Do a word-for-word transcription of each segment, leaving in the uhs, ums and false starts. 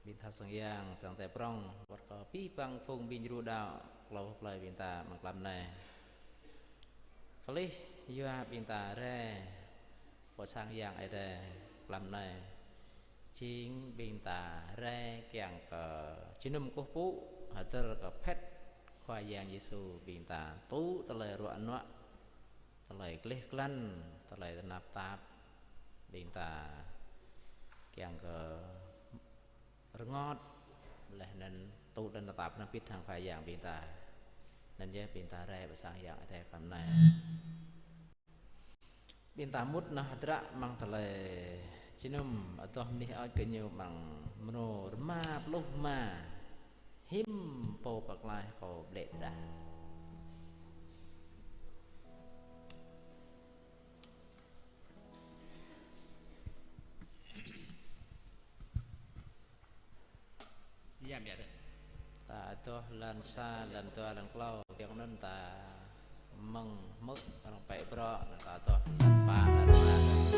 Ƀing ta sang yang, sang tơlơi prong, wơ̆t kơ abih bang phung ƀing djru đaŏ, klâo plơi ƀing ta amăng tlam anai. Kơlih yua ƀing ta rai pơ sang yang Ơi Adai tlam anai. Jing ƀing ta rai kiăng kơ jơnum kơkuh pơpŭ hơdơr kơ phĕt Khua Yang Yêsu ƀing ta tŭ tơlơi ruă nuă, tơlơi gleh glăn, tơlơi tơnap tap, ƀing ta kiăng kơ rơngot, laih anŭn tŭ tơlơi tơnap tap hơnơ̆ng pit hăng Khua Yang ƀing ta. Anŭn yơh ƀing ta rai pơ sang yang Ơi Adai tlam anai. Ƀing ta mŭt nao hơdră amăng tơlơi jơnum adoh mơnuih ơi kơ ñu amăng mrô rơma pluh rơma. Hiư̆m pô pơklaih kâo blĕ tơdah. Yam yă rơ. Ta adoh lan sa, lan dua, lan klâo, kiăng anŭn ta mơ̆ng hmư̆ arăng pĕ brŏ, anŭn ta adoh lan pă, lan rơma, lan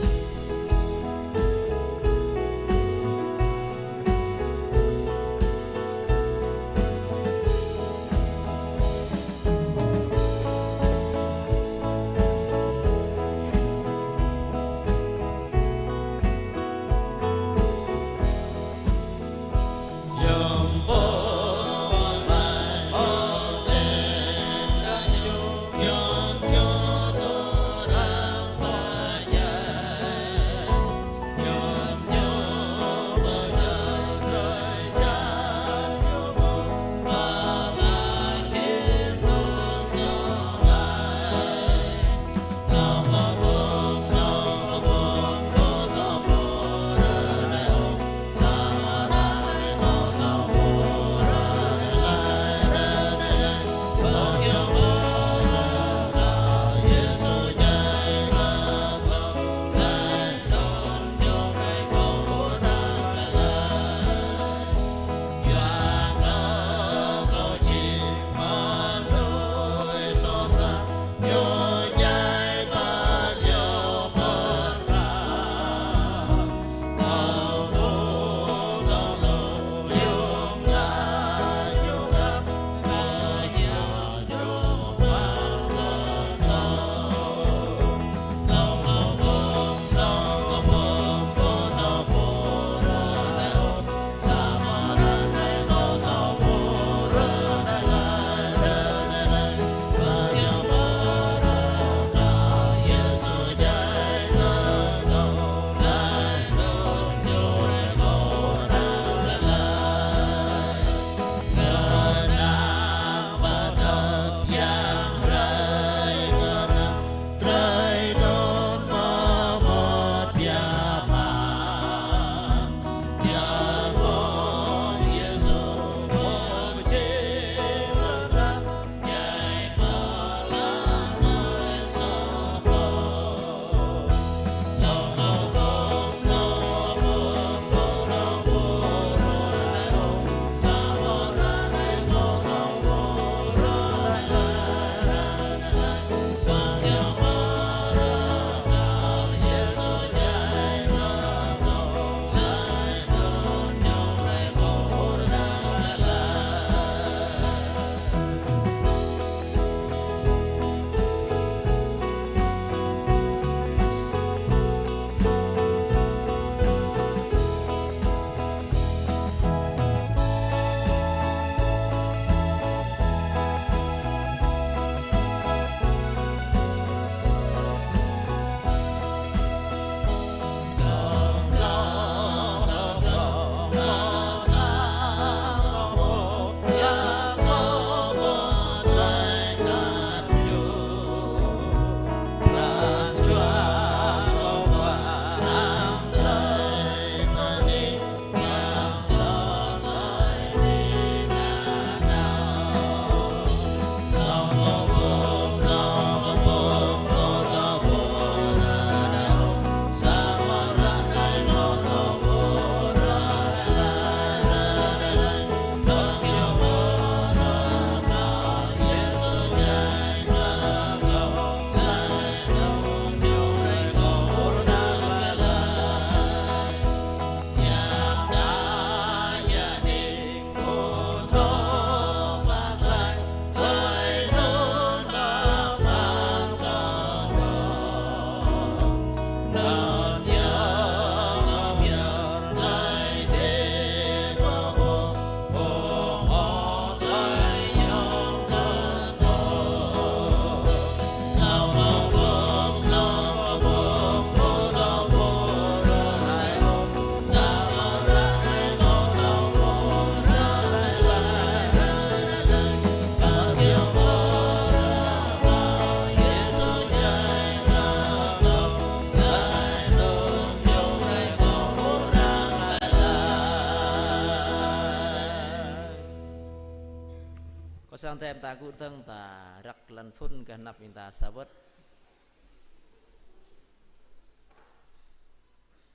Sang tơm ta gŭ dơ̆ng ta răk lăn phŭn kơ anăp ƀing ta sa wơ̆t.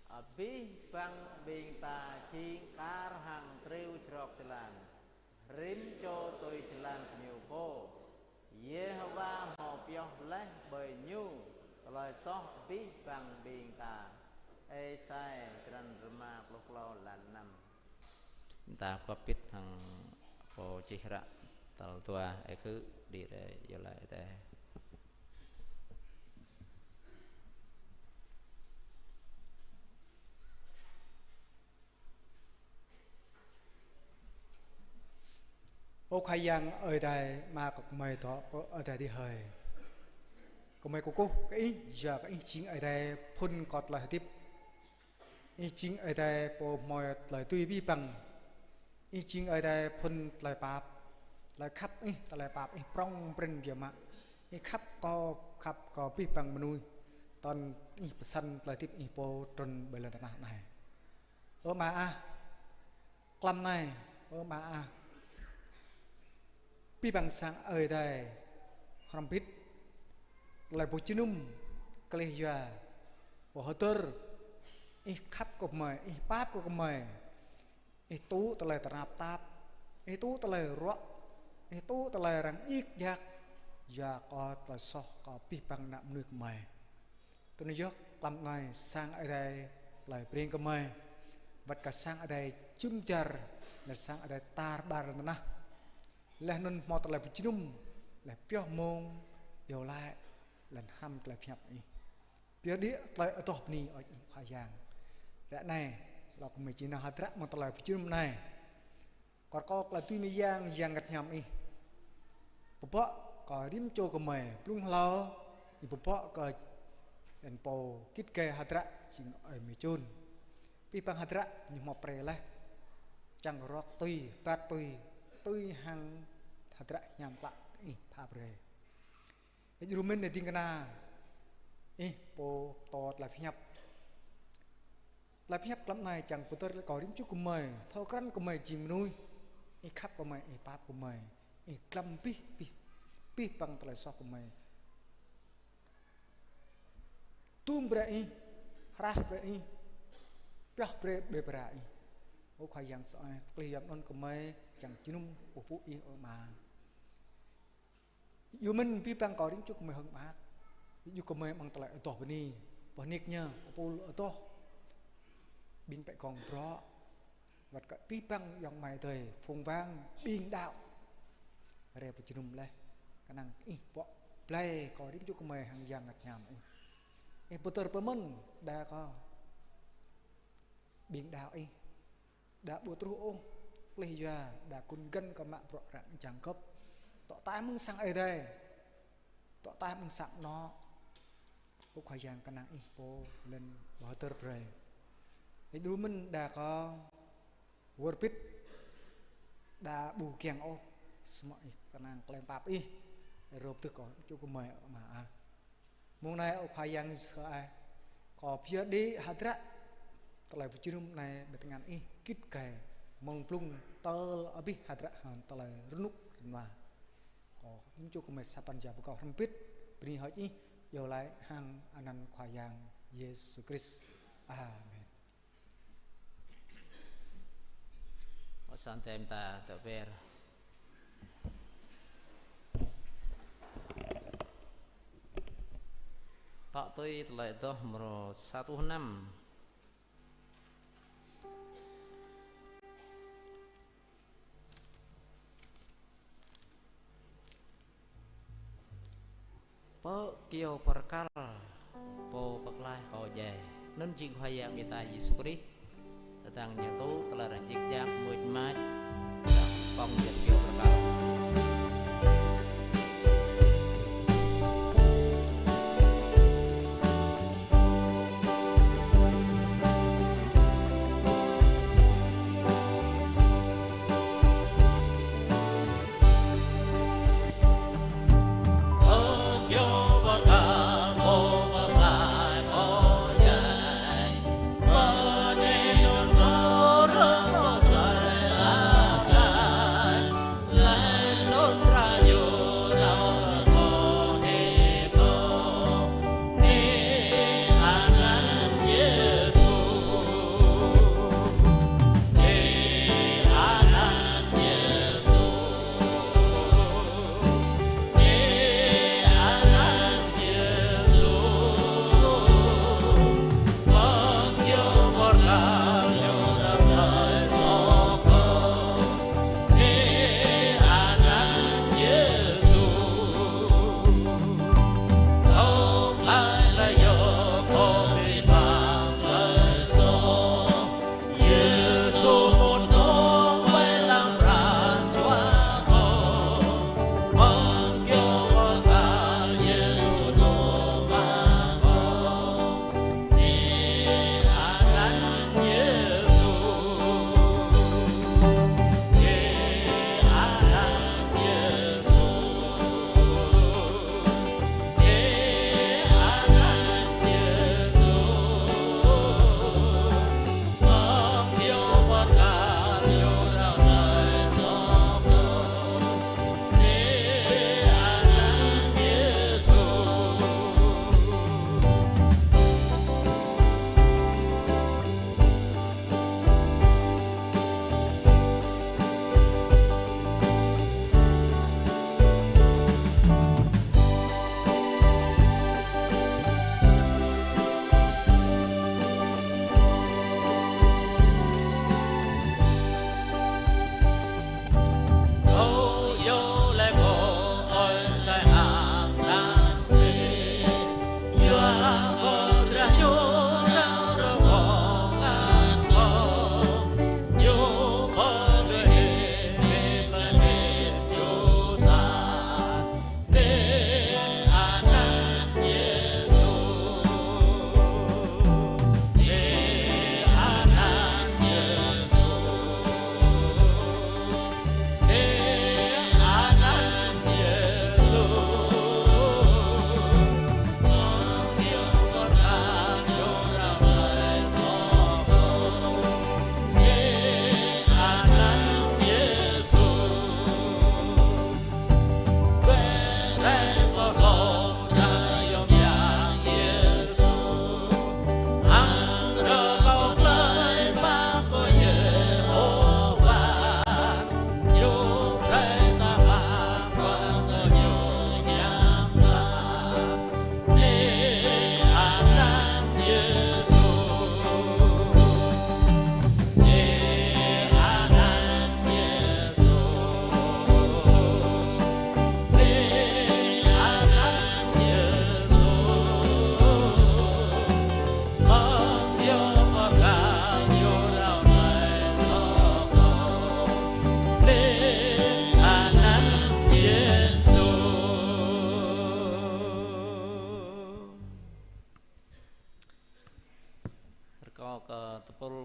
Abih bang ƀing ta jing kar hăng triu jrŏk jơlan, rĭm čô tui jơlan gơñu pô. Yêhôwa hmâo pioh laih ƀơi ñu tơlơi soh abih bang ƀing ta. Êsai črăn rơma pluh klâo, lan năm. Ta kơpit hăng pô čih hră tal dua, ơi khư đi rê yơh lai tê. Ơ Khua Yang Ơi Adai, Ama kơ gơmơi dŏ pơ adai adih hơi. Gơmơi kơkuh kơ Ih, yua kơ Ih jing Ơi Adai phŭn kơ tơlơi hơdip. Ih jing Ơi Adai pô hmâo tơlơi tui abih bang. Ih jing Ơi Adai phŭn tơlơi pap, tơlơi khăp Ih, tơlơi pap Ih prŏng prin biă mă. Ih khăp kơ, khăp kơ abih bang mơnuih. Tơl Ih pơsăn tơlơi hơdip Ih pô trŭn ƀơi lŏn tơnah anai. Ơ Ama ah, klăm anai, ơ Ama ah, abih bang sang Ơi Adai hrŏm hơbĭt, tơlơi pơjơnum, klih yua, pơhơdơr, Ih khăp kơ gơmơi, Ih pap kơ gơmơi, Ih tŭ tơlơi tơnap tap, Ih tŭ tơlơi ruă, Ih tŭ tơlơi arăng djik djak, yua kơ tơlơi soh kơ abih bang ană mơnuih gơmơi. Tui anŭn yơh, klăm anai sang Ơi Adai plơi Breng gơmơi, wơ̆t kơ sang Ơi Adai jum dar, laih sang Ơi Adai tar ƀar lŏn tơnah. Laih anŭn hmâo tơlơi pơjơnum, laih pioh mông, iâu laĭ, laih hrăm tơlơi pơhiăp Ih. Pioh đĭ tơlơi adoh bơni hơơč Ih Khua Yang. Ră anai, lŏ gơmơi či nao hơdră mơ̆ng tơlơi pơjơnum anai. Kâo rơkâo tơlơi dưi mơyang Yang Bơngăt Hiam Ih pơbŏ kơ rĭm čô gơmơi, blung hlâo Ih pơbŏ kơ ƀing pô git gai hơdră jing ơi Mê Čun. Abih bang hơdră ñu hmâo pre laih, čang rơ̆k tui, bat tui, tui hăng hơdră hiam klă Ih pha brơi. Ih djru mơ̆n ding kơna Ih pô pơtô tơlơi pơhiăp. Tơlơi pơhiăp klăm anai čang pơtơr kơ rĭm čô gơmơi, thâo krăn gơmơi jing mơnuih, Ih khăp gơmơi, Ih pap gơmơi, Ih glăm abih, abih, abih bang tơlơi soh gơmơi. Tum brơi Ih, hrah brơi Ih, pioh brơi ƀơi bra Ih. Ơ Khua Yang sơai, tơlơi yam anŭn gơmơi čang jơnum ƀuh pŭ Ih, ơ Ama. Yua mơ̆n abih bang kơ rĭm čô gơmơi hơ̆ng mơak. Yua gơmơi mơ̆ng tơlơi adoh bơni. Boh nik ñu, kơpul adoh. Ƀing pĕ gong brŏ. Wơ̆t kơ abih bang ayŏng amai adơi, phung wang, ƀing đaŏ. Rai pơjơnum laih. Kơnang Ih pŏk blai kơ rĭm čô gơmơi hăng Yang Bơngăt Hiam Ih. Ih pơtơr pơmĭn đa kơ ƀing đaŏ Ih. Đa ƀu truh ôh, klih yua, đa kŭn găn kơ mă bruă arăng čang gơ̆p. Tŏ taih mơ̆ng sang Ơi Adai. Tŏ taih mơ̆ng sang anŏ. Ơ Khua Yang kơnang Ih pô lŏn pơhơdơr brơi. Ih djru mơ̆n đa kơ wơr bĭt, đa ƀu kiăng ôh, samơ̆ Ih kơnang tơlơi pap Ih. Rŏp tơ̆ kơ čô gơmơi Ama ah. Mông anai ơ Khua Yang Yêsu ah, kâo pơyơr đĭ hơdră tơlơi pơjơnum anai ƀơi tơngan Ih git gai mơ̆ng blung tơl abih hơdră hăng tơlơi rơnŭk rơnua. Kâo rĭm čô gơmơi sa pran jua pơkâo hrŏm hơbĭt bơni hơơč Ih, iâu laĭ hăng anăn Khua Yang Yêsu Krist. Amen. Ơ sang tơm ta tơ ber. Tŏ tui tơlơi adoh mrô sa rơtuh năm. Pơ kyâo pơrkal, pô pơklaih kâo djai. Anŭn jing Khua Yang ƀing ta Yêsu Krist. Tơdang ñu tŭ tơlơi arăng djik djak, mưč mač, arăng pŏng jơ̆t kyâo pơrkal.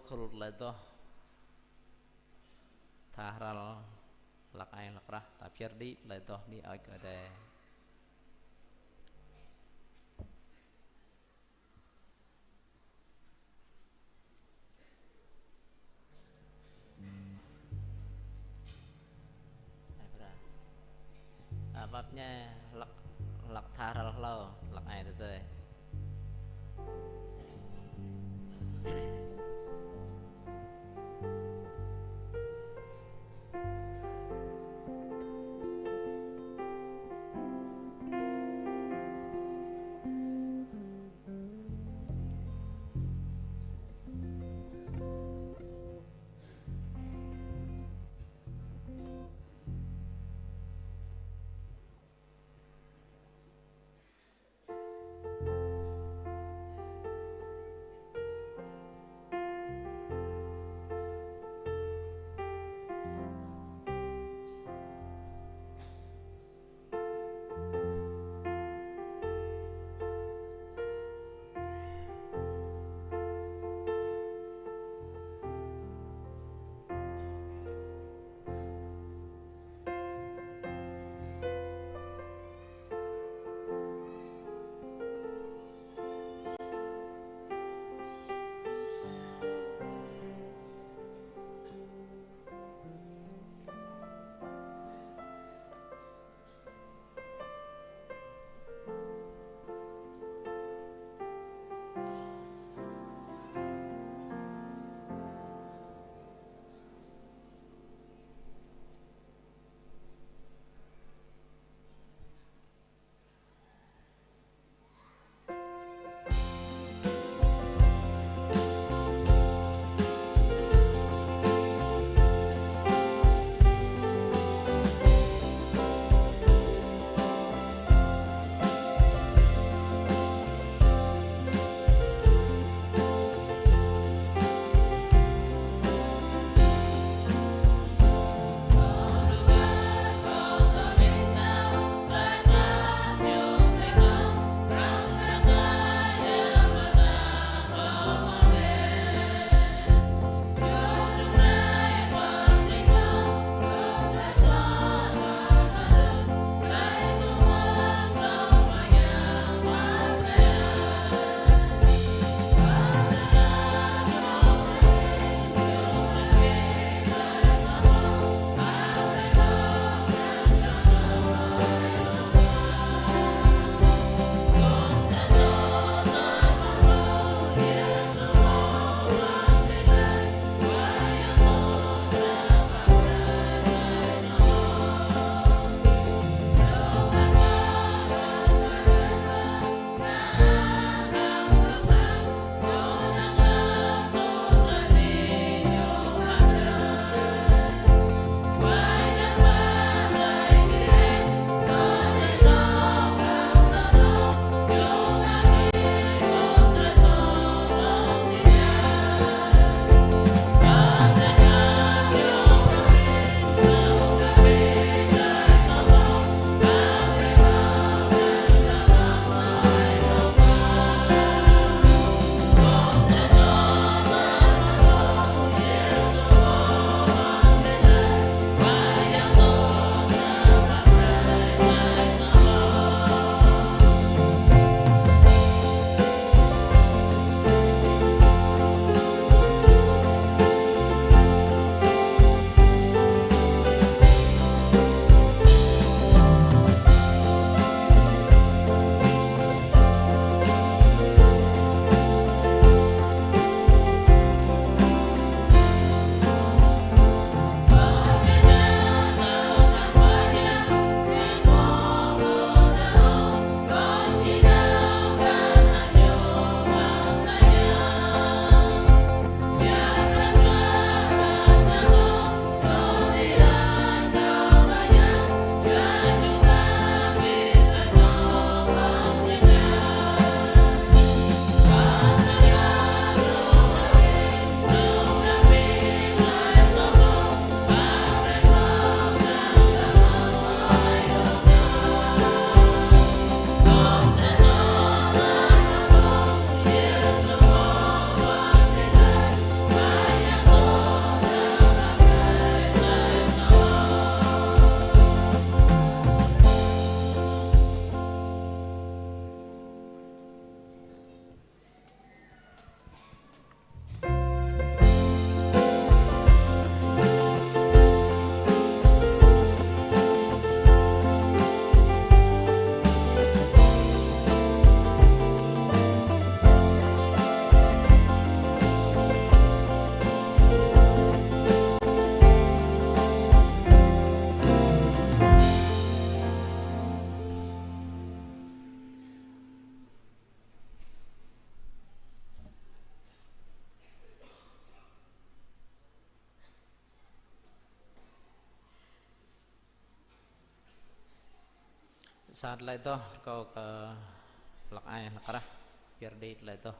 Khul tơlơi adoh tha hrăl hlăk ai hlăk rah, ta pơyơr đĭ tơlơi adoh bơni hơơč kơ Ơi Adai. Ai pơră. A, pap ñai hlăk, hlăk tha hrăl hlâo, hlăk ai tơdơi. Sa tơlơi adoh rơkâo kơ hlăk ai hlăk rah, pơyơr đĭ tơlơi adoh.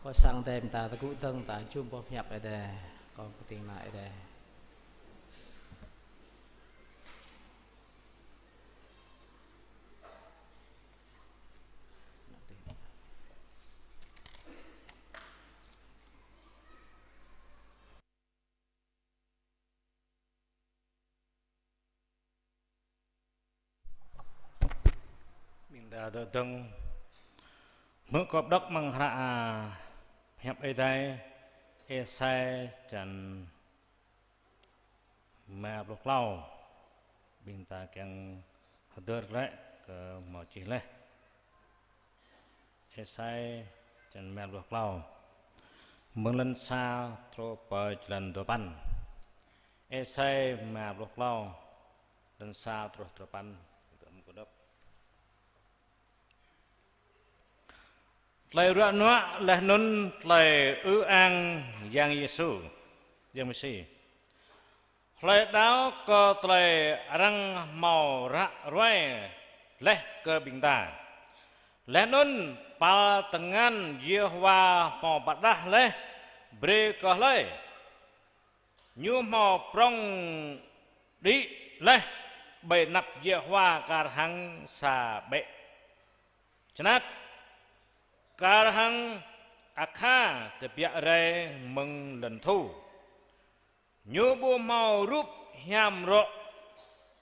Kơ sang Ơi Adai, ƀing ta tơgŭ dơ̆ng, ta jum boh pơhiăp Ơi Adai, kơ pơting ană Ơi Adai. Ƀing ta dŏ dơ̆ng, hmư̆ kâo pơđŏk amăng hră, a, pơhiăp Ơi Adai, Êsai črăn rơma pluh klâo. Ƀing ta kiăng hơdơr glaĭ kơ hmâo čih laih. Êsai črăn rơma pluh klâo, mơ̆ng lăn sa truh pơ črăn duapăn. Êsai rơma pluh klâo, lăn sa truh duapăn. Tơlơi ruă nuă laih anŭn tơlơi ư ang Yang Yêsu, Yang Mêsi. Hlơi đaŏ kơ tơlơi arăng hmâo ră ruai laih kơ ƀing ta. Laih anŭn pal tơngan Yêhôwa hmâo pơrơđah laih brơi kơ hlơi. Ñu hmâo prŏng đĭ laih ƀơi anăp Yêhôwa kar hăng sa ƀĕ čơnat, kar hăng akha tơbiă rai mơ̆ng lŏn thu. Ñu ƀu hmâo rup hiam rŏ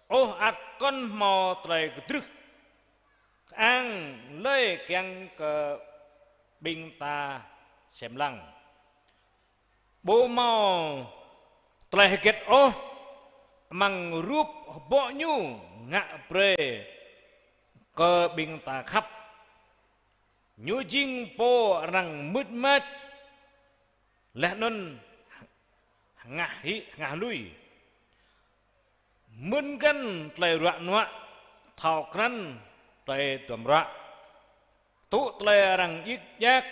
ôh, ăt kŏn hmâo tơlơi kơdrưh kơang lơi kiăng kơ ƀing ta sem lăng. Ƀu hmâo tơlơi hơget ôh amăng rup hơbŏ ñu ngă brơi kơ ƀing ta khăp. Ñu jing pô arăng mưč mač laih anŭn hơngah hĭ, hơngah lui. Mơ̆n găn tơlơi ruă nuă, thâo krăn tơlơi duăm ruă. Tŭ tơlơi arăng djik djak,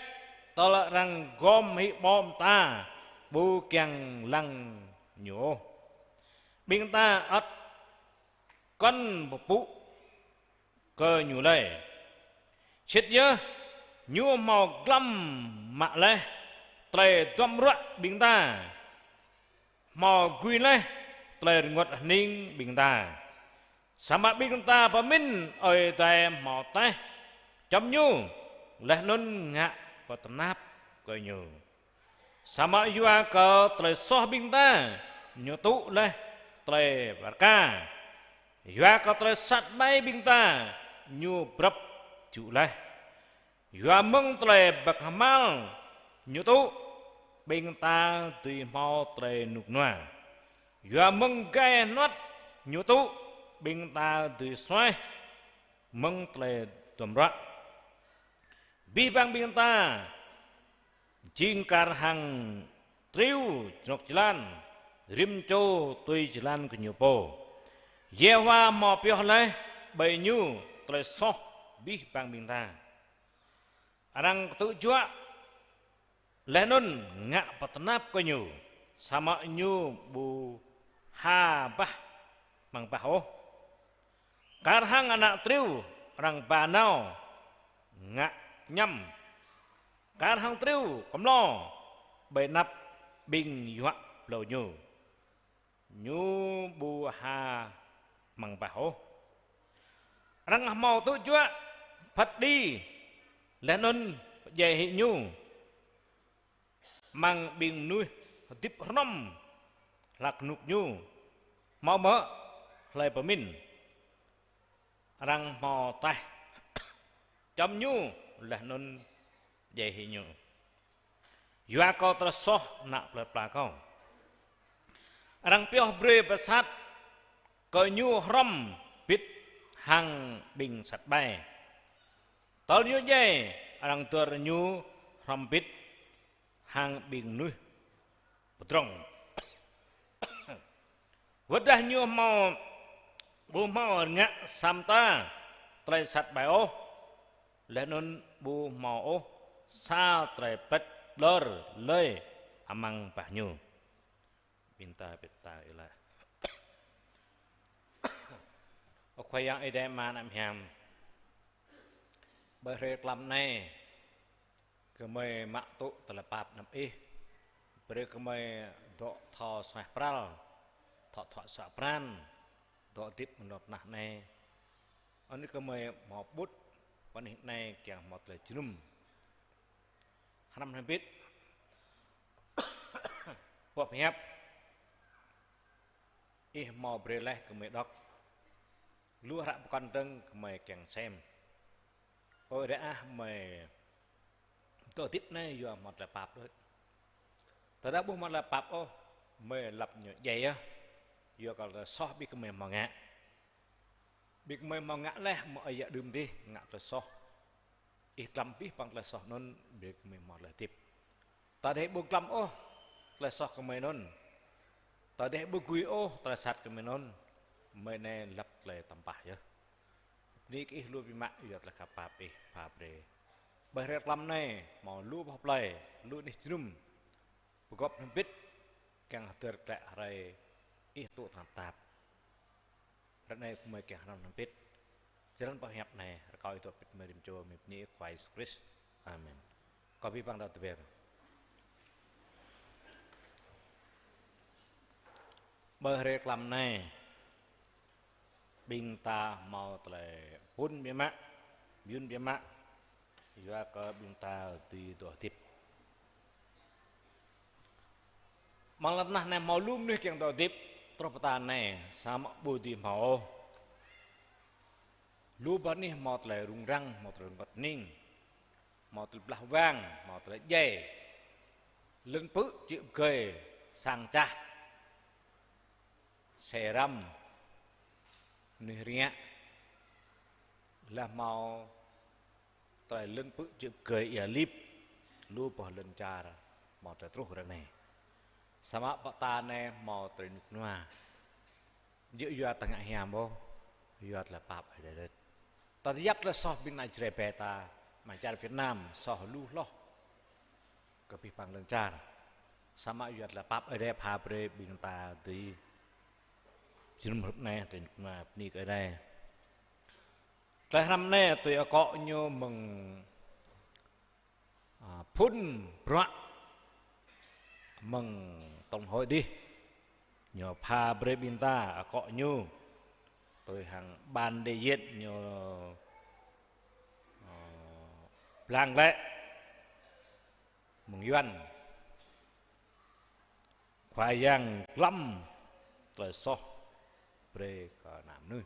tơl arăng gom hĭ ƀô̆ mơta, ƀu kiăng lăng ñu ôh. Ƀing ta ăt kŏn pơpŭ kơ ñu lơi. Sĭt yơh, ñu hmâo glăm mă laih tơlơi duăm ruă ƀing ta, hmâo gui laih tơlơi rơngot hơning ƀing ta. Samơ̆ ƀing ta pơmĭn Ơi Adai hmâo taih čŏm ñu, laih anŭn ngă pơtơnap kơ ñu. Samơ̆ yua kơ tơlơi soh ƀing ta, ñu tŭ laih tơlơi bơrka. Yua kơ tơlơi sat ƀai ƀing ta, ñu brăp jŭ laih. Yua mơ̆ng tơlơi bơkơhmal ñu tŭ, ƀing ta dưi hmâo tơlơi rơnŭk rơnua. Yua mơ̆ng gai hơnuăt ñu tŭ, ƀing ta dưi suaih mơ̆ng tơlơi duăm ruă. Abih bang ƀing ta jing kar hăng triu jơnŏk jơlan, rĭm čô tui jơlan kơ ñu pô. Yêhôwa hmâo pioh laih ƀơi ñu tơlơi soh abih bang ƀing ta. Arăng kơtư̆ juă laih anŭn ngă pơtơnap kơ ñu, samơ̆ ñu ƀu ha bah amăng bah ôh. Kar hăng ană triu arăng ba nao ngă kơñăm, kar hăng triu kơmlo ƀơi anăp ƀing yuă ƀlâo ñu, ñu ƀu ha amăng bah ôh. Arăng hmâo tŭ juă phat kơđi laih anŭn pơdjai hĭ ñu amăng ƀing mơnuih hơdip hrŏm hlak rơnŭk ñu, hmâo mơ̆ hlơi pơmĭn. Arăng hmâo taih čŏm ñu laih anŭn pơdjai hĭ ñu. Yua kơ tơlơi soh ană plơi pla kâo. Arăng pioh brơi pơsat kơ ñu hrŏm hơbĭt hăng ƀing sat ƀai. Tơl ñu djai, arăng dơr ñu hrŏm hơbĭt hăng ƀing mơnuih pơdrŏng. Wơ̆t dah ñu hmâo, ƀu hmâo ngă sa mơta tơlơi sat ƀai ôh, laih anŭn ƀu hmâo ôh sa tơlơi pleč ƀlơr lơi amăng bah ñu. Ƀing ta, ƀing ta ih laĭ. Ơ Khua Yang Ơi Adai Ama anăm hiam. Ƀơi hrơi tlam anai, Gơmơi mă tŭ tơlơi pap anăp Ih. Brơi gơmơi dŏ thâo suaih pral, thâo thuă suaih pran, dŏ hơdip amăng lŏn tơnah anai. Anŭn gơmơi hmâo ƀut, pơ anih anai kiăng hmâo tơlơi jơnum. Hrăm hrăm bit. Boh pơhiăp Ih hmâo brơi laih gơmơi đŏk. Lu hră pơkŏn dơ̆ng gơmơi kiăng sem. Ơ Ơi Adai ah, gơmơi dŏ hơdip anai yua hmâo tơlơi pap đôč. Tơdah ƀu hmâo tơlơi pap ôh, gơmơi lăp ñu djai yơh. Yua kơ tơlơi soh ƀing gơmơi hmâo ngă. Ƀing gơmơi hmâo ngă laih, hmâo ơi yă đưm dih, ngă tơlơi soh. Ih glăm abih bang tơlơi soh anŭn, brơi gơmơi hmâo tơlơi hơdip. Tơdah ƀu glăm ôh tơlơi soh gơmơi anŭn, tơdah ƀu gui ôh tơlơi sat gơmơi anŭn, gơmơi anai lăp tơlơi tơmpah yơh. Bơni kơ Ih lu biă mă yua tơlơi khăp pap Ih pha brơi. Ƀơi hrơi tlam anai, hmâo lu boh plơi, lu anih jơnum pơgop hrŏm hơbĭt, kiăng hơdơr glaĭ hrơi Ih tŭ tơnap tap. Ră anai gơmơi kiăng hrăm hrŏm hơbĭt. Jơlan pơhiăp anai, rơkâo Ih dŏ hơbĭt mơ̆ng rĭm čô, mơ̆ng bơni Khua Yêsu Krist. Amen. Kâo abih bang đaŏ tơbiă. Ƀơi hrơi tlam anai, ƀing ta hmâo tơlơi ƀun biă mă, mơyŭn biă mă, yua kơ ƀing ta dưi dŏ hơdip. Amăng lŏn tơnah anai hmâo lu mơnuih kiăng dŏ hơdip, truh pơ ta anai, samơ̆ ƀu dưi hmâo ôh. Lu boh anih hmâo tơlơi rŭng răng, hmâo tơlơi rơngot hning, hmâo tơlơi blah wang, hmâo tơlơi djai. Lŏn pư̆ čư̆ pơgơi, sang čah, sê răm, mơnuih rơngiă, laih hmâo tơlơi lŏn pư̆ čư̆ pơgơi ia lip, lu boh lŏn čar hmâo tơlơi truh ră anai. Samơ̆ pơ ta anai hmâo tơlơi rơnŭk rơnua. Djơ̆ yua ta ngă hiam ôh, yua tơlơi pap Ơi Adai đôč. Ta tơyap tơlơi soh ƀing ană Jrai ƀe ta, amăng čar Việt Nam, soh lu hloh kơ abih bang lŏn čar. Samơ̆ yua tơlơi pap Ơi Adai pha brơi ƀing ta dưi jơnum hrup anai, tơlơi rơnŭk rơnua, bơni kơ Ơi Adai. Tơlơi hrăm anai tui akŏ ñu mơ̆ng, a, phŭn bruă mơ̆ng tổng hội dih. Ñu pha brơi ƀing ta akŏ ñu tui hăng ban đại diện ñu, a, blang glaĭ mơ̆ng Yuan. Khua Yang glăm tơlơi soh brơi kơ ană mơnuih.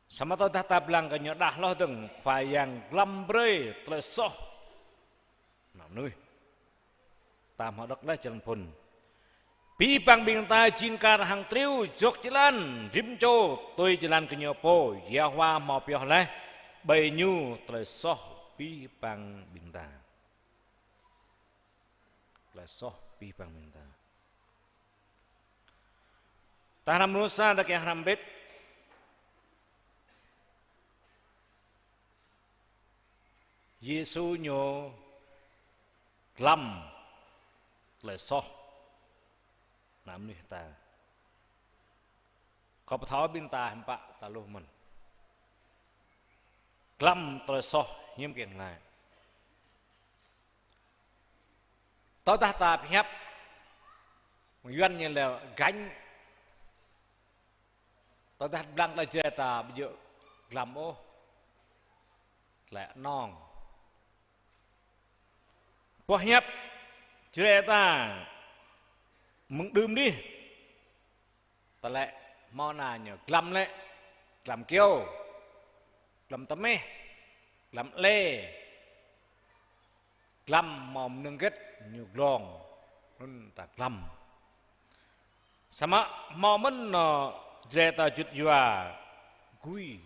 Samơ̆ tơdah ta blang kơ ñu đah hloh dơ̆ng, Khua Yang glăm brơi tơlơi soh ană mơnuih. Ta hmâo đŏk laih jơlan phŭn. Abih bang ƀing ta jing kar hăng triu jŏk jơlan rĭm čô tui jơlan kơ ñu pô, Yahweh hmâo pioh laih ƀơi ñu tơlơi soh abih bang ƀing ta. Tơlơi soh abih bang ƀing ta. Ta hrăm mơnuih sa, ta kiăng hrăm hơbĭt. Yêsu ñu glăm tơlơi soh ană mơnuih ta. Kâo pơthâo ƀing ta hiư̆m pă ta hluh mơ̆n. Glăm tơlơi soh hiư̆m kiăng laĭ. Tơdah ta pơhiăp, mơ̆ng Yuan ñu laĭ gánh. Tơdah blang tơlơi Jrai ta ƀu djơ̆ glăm ôh, tơlơi anŏng. Boh hiăp Jrai ta mơ̆ng đưm dih, tơlơi hmâo anai ñu glăm lĕ, glăm kyâo, glăm tơmeh, glăm alê, glăm hmâo mơnơ̆ng hơget ñu glông, anŭn ta glăm. Samơ̆ hmâo mơ̆n, ơ, Jrai ta juăt yua gui.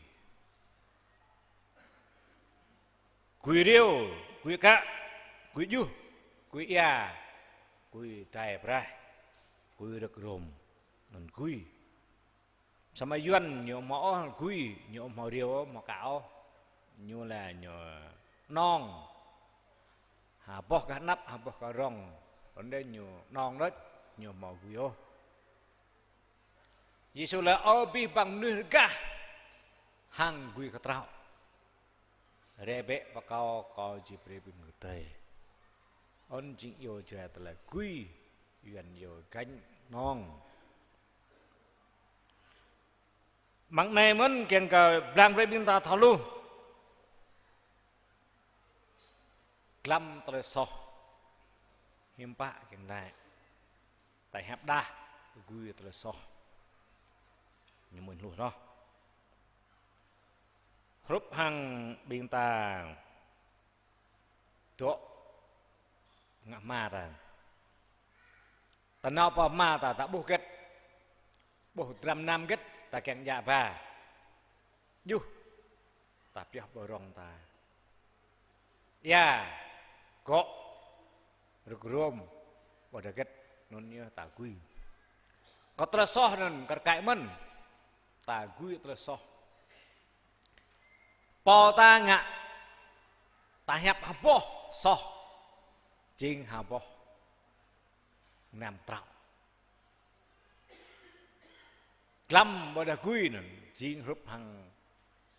Gui riu, gui kă, gui djuh, gui ia, gui dai braih, gui rơ̆k rôm, anŭn gui. Samơ̆ Yuan ñu ƀu hmâo ôh gui, ñu ƀu hmâo riu ôh, hmâo kă ôh. Ñu laĭ ñu anŏng. Ha boh gah anăp, ha boh gah rŏng. Rŏng đơi ñu anŏng đôč, ñu ƀu hmâo gui ôh. Yêsu laĭ ơ abih bang mơnuih rơgah hăng gui kơtraŏ. Rai bĕ pơ Kâo, Kâo či brơi ƀing gơ̆ tơlơi. Anŭn jing iâu Jrai tơlơi gui, Yuan iâu gánh nong. Mơ̆ng anai mơ̆n kiăng kơ blang brơi ƀing ta thâo hluh. Glăm tơlơi soh. Hiư̆m pă kiăng anai. Ta hiăp đah gui tơlơi soh. Ñu mơ̆n hluh roh. Hrup hăng ƀing ta dŏ ngă hma ta. Ta nao pơ hma ta, ta ƀuh hơget. Ƀuh dram nam hơget, ta kiăng djă ba. Djuh, ta pioh ƀơi rŏng ta. Ia, gŏ, rơ̆k rôm, ƀơi đa hơget, anŭn yơh ta gui. Kơ tơlơi soh anŭn kar kaĭ mơ̆n, ta gui tơlơi soh. Pô ta ngă, ta hiăp hơboh soh, jing hơboh nam trăo. Glăm ƀơi đah gui anŭn, jing hrup hăng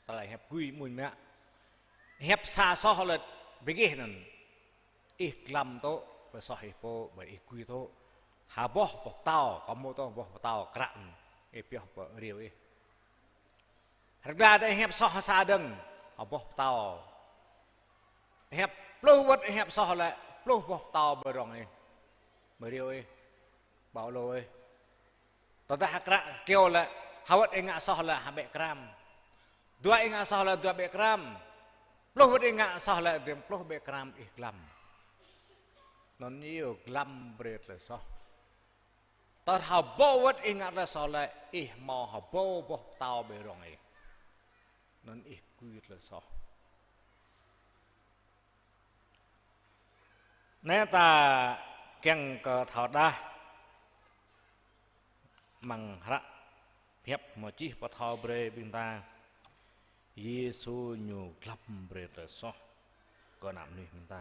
tơlơi hiăp gui mơ̆n mơ̆. Hiăp sa soh lĕ ƀing gih anŭn. Ih glăm tŏ, ƀơi soh ih pô, ƀơi ih gui tŏ. Hơboh boh pơtâo, kơ mơ̆ tŏ boh pơtâo kră anŭn. Ih pioh pơ riu ih. Rơgla tơ hiăp soh sa dơ̆ng, hơboh pơtâo. Hiăp pluh wơ̆t hiăp soh lĕ, pluh boh pơtâo ƀơi rŏng ih. Ƀơi riu ih, ƀơi lô ih. Tơdah kră kyâo lĕ, ha wơ̆t ih ngă soh lĕ ha ƀĕ kram. Dua ih ngă soh lĕ dua ƀĕ kram. Pluh wơ̆t ih ngă soh lĕ dơ̆ng pluh ƀĕ kram ih glăm. Anŭn yơh glăm brơi tơlơi soh. Tơdah hơbâo wơ̆t ih ngă tơlơi soh lĕ, ih hmâo hơbâo boh pơtâo ƀơi rŏng ih. Anŭn ih gui tơlơi soh. Anai ta kiăng kơ thâo đah mơ̆ng hră hiăp mơ̆ čih pơthâo brơi ƀing ta. Yêsu ñu glăm brơi tơlơi soh kơ ană mơnuih ƀing ta.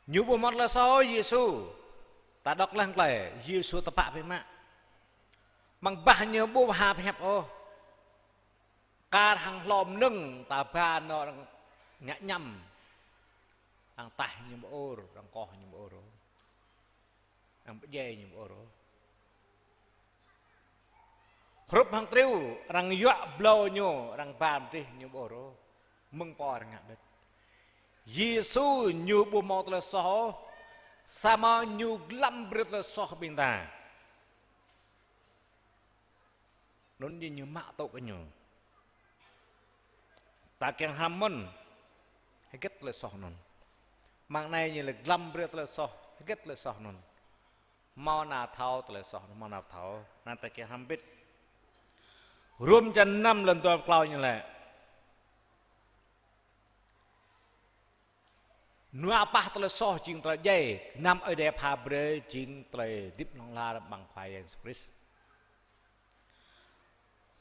Ñu ƀu hmâo tơlơi soh Yêsu. Ta đŏk lăng tơlơi Yêsu tơpă biă mă. Mơ̆ng bah ñu ƀu ha pơhiăp ôh. Kar hăng hlô mơnơ̆ng ta ba nao arăng ngă ñăm. Arăng taih ñu ƀu ur, arăng koh ñu ƀu ur. Arăng pơdjai ñu ƀu ur. Hrup hăng triu, arăng yuă blâo ñu, arăng ba mơdih ñu ƀu ur. Mơ̆ng pô arăng ngă đĕt. Yêsu ñu ƀu hmâo tơlơi soh ôh, samơ̆ ñu glăm brơi tơlơi soh ƀing ta. Anŭn yơh ñu mă tŏ kơ ñu. Ta kiăng hrăm mơ̆n, hơget tơlơi soh anŭn. Mơ̆ng anai ñu lĕ glăm brơi tơlơi soh, hơget tơlơi soh anŭn. Hmâo nao thâo tơlơi soh, hmâo nao thâo, anŭn ta kiăng hrăm bĭt. Rôm čăn năm lăn dua klâo ñu lĕ. Nua pah tơlơi soh jing tơlơi djai, gơnam Ơi Adai pha brơi jing tơlơi hơdip hlŏng lar amăng Khua Yang Yêsu Krist.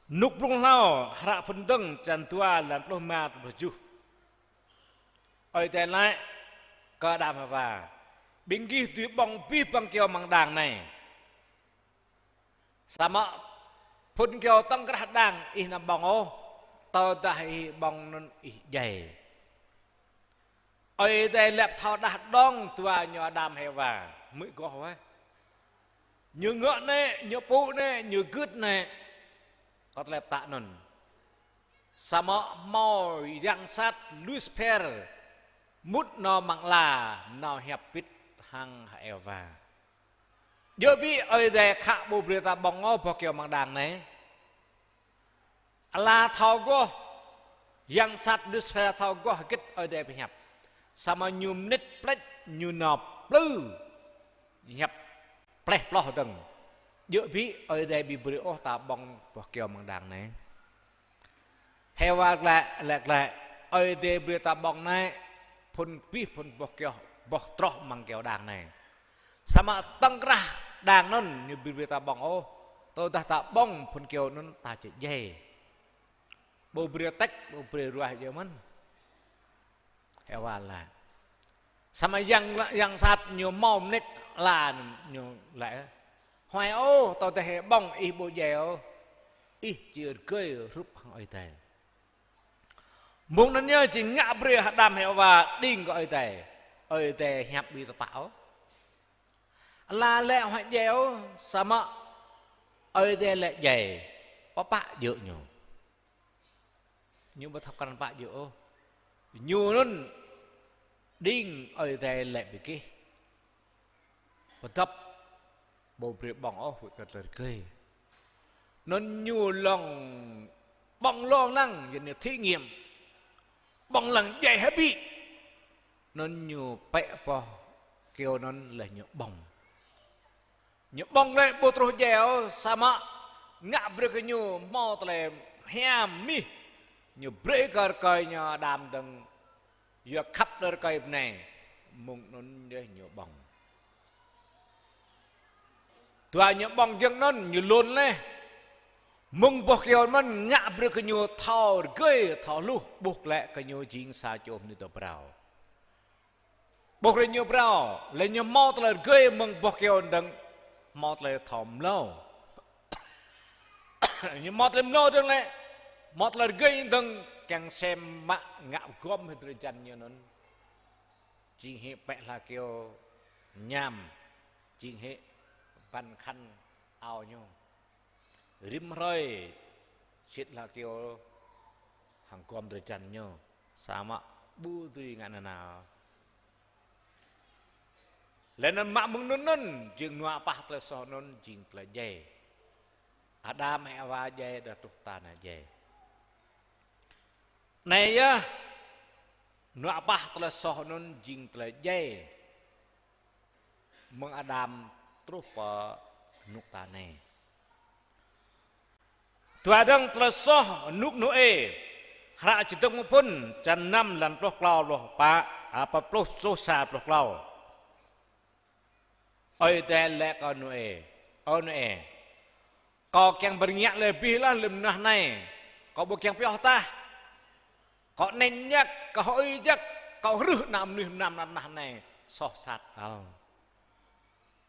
Rơnŭk blung hlâo, hră Phŭn Dơ̆ng, čăn dua, lăn pluh rơma truh pluh tơjuh. Ơi Adai laĭ kơ Adam Hêwa: Ƀing gih dưi ƀơ̆ng abih bang kyâo amăng đang anai. Samơ̆ phŭn kyâo tŏng krah đang ih anăm ƀơ̆ng ôh, tơdah ih ƀơ̆ng anŭn ih djai. Ơi Adai lăp thâo đah dŏng dua ñu Adam Hêwa, hmư̆ goh wơ̆t. Ñu ngă anai, ñu pŭ anai, ñu gưt anai. Kơ tơlơi pơtă anŭn. Samơ̆ hmâo yang sat Lucifer mŭt nao amăng ala, nao hiăp pit hăng Hêwa. Djơ̆ ƀĭ Ơi Adai khă ƀu brơi ta ƀơ̆ng ôh boh kyâo amăng đang anai. Ala thâo goh, yang sat Lucifer thâo goh hơget Ơi Adai pơhiăp. Samơ̆ ñu mơnit plĕč ñu nao plư. Hiăp pleh ploh dơ̆ng. Djơ̆ ƀĭ Ơi Adai ƀu brơi ôh ta ƀơ̆ng boh kyâo amăng đang anai. Hêwa laĭ, laĭ, laĭ, Ơi Adai brơi ta ƀơ̆ng anai, phŭn abih phŭn boh kyâo, boh troh amăng kyâo đang anai. Samơ̆ tŏng krah đang anŭn ñu ƀu brơi ta ƀơ̆ng ôh, tơdah ta ƀơ̆ng phŭn kyâo anŭn ta či djai. Ƀu brơi tĕk, ƀu brơi ruah djơ̆ mơ̆n. Hêwa laĭ. Samơ̆ yang, yang sat ñu hmâo mơnit ala ñu laĭ. Huai ôh, tơdah ih ƀơ̆ng ih ƀu djai ôh. Ih či rơgơi hrup hăng Ơi Adai. Mơ̆ng anŭn yơh či ngă brơi Adam Hêwa đing kơ Ơi Adai. Ơi Adai hiăp ƀu tơpă ôh. Ala lĕ huăi djai ôh, samơ̆ Ơi Adai lĕ djai. Pơpă djơ̆ ñu. Ñu ƀu thâo krăn pă djơ̆ ôh. Ñu anŭn đing Ơi Adai lĕ ƀu gih. Pơdŏp ƀu brơi ƀơ̆ng ôh, huĭ kơ tơlơi rơgơi. Anŭn ñu lŏng ƀơ̆ng lŏng lăng, yua ñu thí nghiệm. Ƀơ̆ng lăng djai hơbĭ. Anŭn ñu pĕ boh kyâo anŭn laih ñu ƀơ̆ng. Ñu ƀơ̆ng lĕ ƀu truh djai ôh, samơ̆ ngă brơi kơ ñu hmâo tơlơi hiam mih. Ñu brơi kơ rơkơi ñu Adam dơ̆ng. Yua khăp đơ̆ rơkơi bơnai, mơ̆ng anŭn yơh ñu ƀơ̆ng. Dua ñu ƀơ̆ng jơ̆ng anŭn, ñu lŏn laih. Mơ̆ng boh kyâo anŭn ngă brơi kơ ñu thâo rơgơi, thâo hluh, ƀuh glaĭ kơ ñu jing sa čô mơnuih dŏ phrâo. Ƀuh glaĭ ñu phrâo, laih ñu hmâo tơlơi rơgơi mơ̆ng boh kyâo dơ̆ng, hmâo tơlơi thâo mlâo. Ñu hmâo tơlơi mlâo dơ̆ng lĕ, hmâo tơlơi rơgơi dơ̆ng kiăng sem mă ngă gŏm hĭ drơi jăn ñu anŭn. Jing hĭ pĕ hla kyâo ñam, jing hĭ băn khăn ao ñu. Rĭm hrơi sĭt hla kyâo hăng gŏm drơi jăn ñu, samơ̆ ƀu dưi ngă nanao. Laih anŭn mă mơ̆ng anŭn anŭn, jing nua pah tơlơi soh anŭn, jing tơlơi djai. Adam Hêwa djai, đa truh ta anai djai. Anai yơh, nua pah tơlơi soh anŭn, jing tơlơi djai. Mơ̆ng Adam truh pơ rơnŭk ta anai. Dua dơ̆ng tơlơi soh rơnŭk Nôê. Hră Čơdơ̆ng Mơphŭn, črăn năm, lăn pluh klâo, pluh pă, a, pă pluh, truh sa pluh klâo. Ơi Adai laĭ kơ Nôê: Ơ Nôê, kâo kiăng bơrơngiă lĕ abih lah lơ̆m tơnah anai. Kâo ƀu kiăng pioh tah. Kâo anai jăk, kâo hơi jăk, kâo hrưh ană mơnuih mơnam tơnah anai soh sat ăl.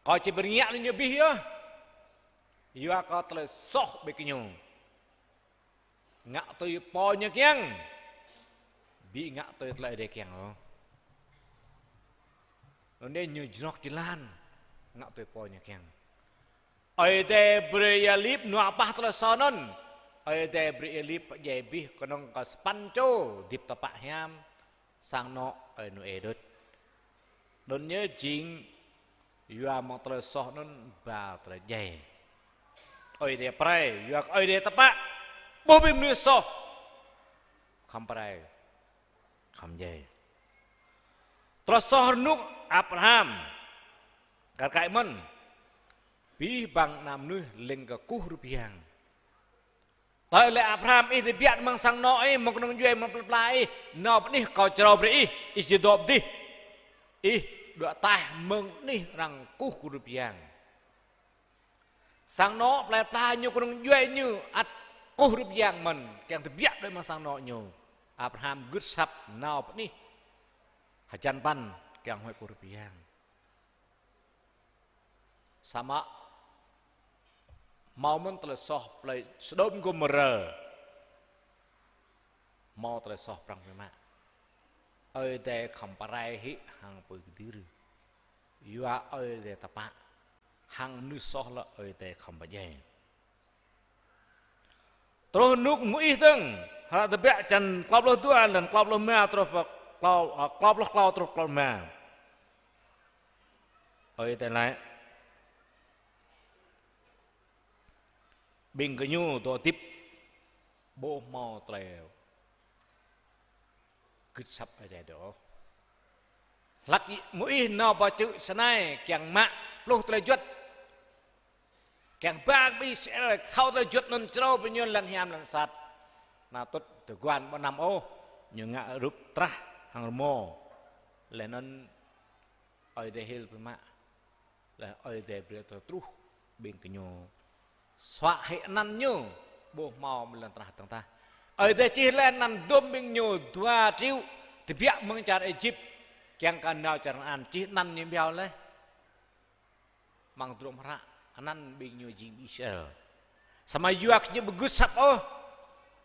Kâo či bơrơngiă lĕ ñu abih yơh. Yua kơ tơlơi soh ƀing gơñu. Ngă tui pô ñu kiăng. Ƀu ngă tui tơlơi Ơi Adai kiăng ôh. Anŭn yơh ñu jrŏk jơlan. Ngă tui pô ñu kiăng. Ơi Adai brơi ia lip nua pah tơlơi soh anŭn. Ơi Adai brơi ia lip pơdjai abih kơnơ̆ng kơ sapăn čô hơdip tơpă hiam. Sang anŏ ơi Nôê đôč. Anŭn yơh jing yua mơ̆ng tơlơi soh anŭn ba tơlơi djai. Ơi Adai pơrai, yua kơ Ơi Adai tơpă. Ƀuh ƀing mơnuih soh. Khŏm pơrai. Khŏm djai. Tơlơi soh rơnŭk Abraham. Kar kaĭ mơ̆n. Abih bang ană mơnuih leng kơ kuh rup yang. Tơlơi lĕ Abraham, ih tơbiă mơ̆ng sang anŏ ih, mơ̆ng kơnung djuai, mơ̆ng plơi pla ih, nao pơ anih kâo črâo brơi ih, ih či dŏ pơ adih. Ih đuaĭ ataih mơ̆ng anih arăng kuh rup yang. Sang anŏ plơi pla ñu, kơnung djuai ñu ăt kuh rup yang mơ̆n, kiăng tơbiă đuaĭ mơ̆ng sang anŏ ñu. Abraham gưt asăp nao pơ anih hơjăn păn kiăng huăi kuh rup yang. Samơ̆ hmâo mơ̆n tơlơi soh plơi Sôđôm Gômôrơ. Hmâo tơlơi soh prăng biă mă. Ơi Adai khŏm pơrai hĭ hăng pơkơdơ̆ng. Yua Ơi Adai tơpă. Hăng mơnuih soh lĕ Ơi Adai khŏm pơdjai. Truh rơnŭk Môis dơ̆ng, hră Tơbiă črăn klâo pluh dua, lăn klâo pluh rơma truh pơ klâo, a, klâo pluh klâo truh klâo pluh rơma. Ơi Adai laĭ: Ƀing gơñu dŏ hơdip ƀu hmâo tơlơi gưt asăp Ơi Adai dŏ. Hlăk Môis nao pơ čư̆ Sinai kiăng mă pluh tơlơi juăt. Kiăng ba ƀing Israel thâo tơlơi juăt anŭn, črâo brơi ñu lăn hiam lăn sat. Anŭn tŭt tơguan ƀu năm ôh, ñu ngă rup trah hăng rơmô. Laih anŭn Ơi Adai hil biă mă. Laih Ơi Adai brơi tơlơi truh ƀing gơñu suă hĭ anăn ñu, ƀu hmâo mơ̆ lŏn tơnah dơ̆ng tah. Ơi Adai čih laih anăn dôm ƀing ñu dua triệu, tơbiă mơ̆ng čar Êjip, kiăng kơ nao čar Kanaan, čih anăn ñu biă laih. Amăng drôm hră, anăn ƀing ñu jing Israel. Samơ̆ yua kơ ñu ƀu gưt asăp ôh,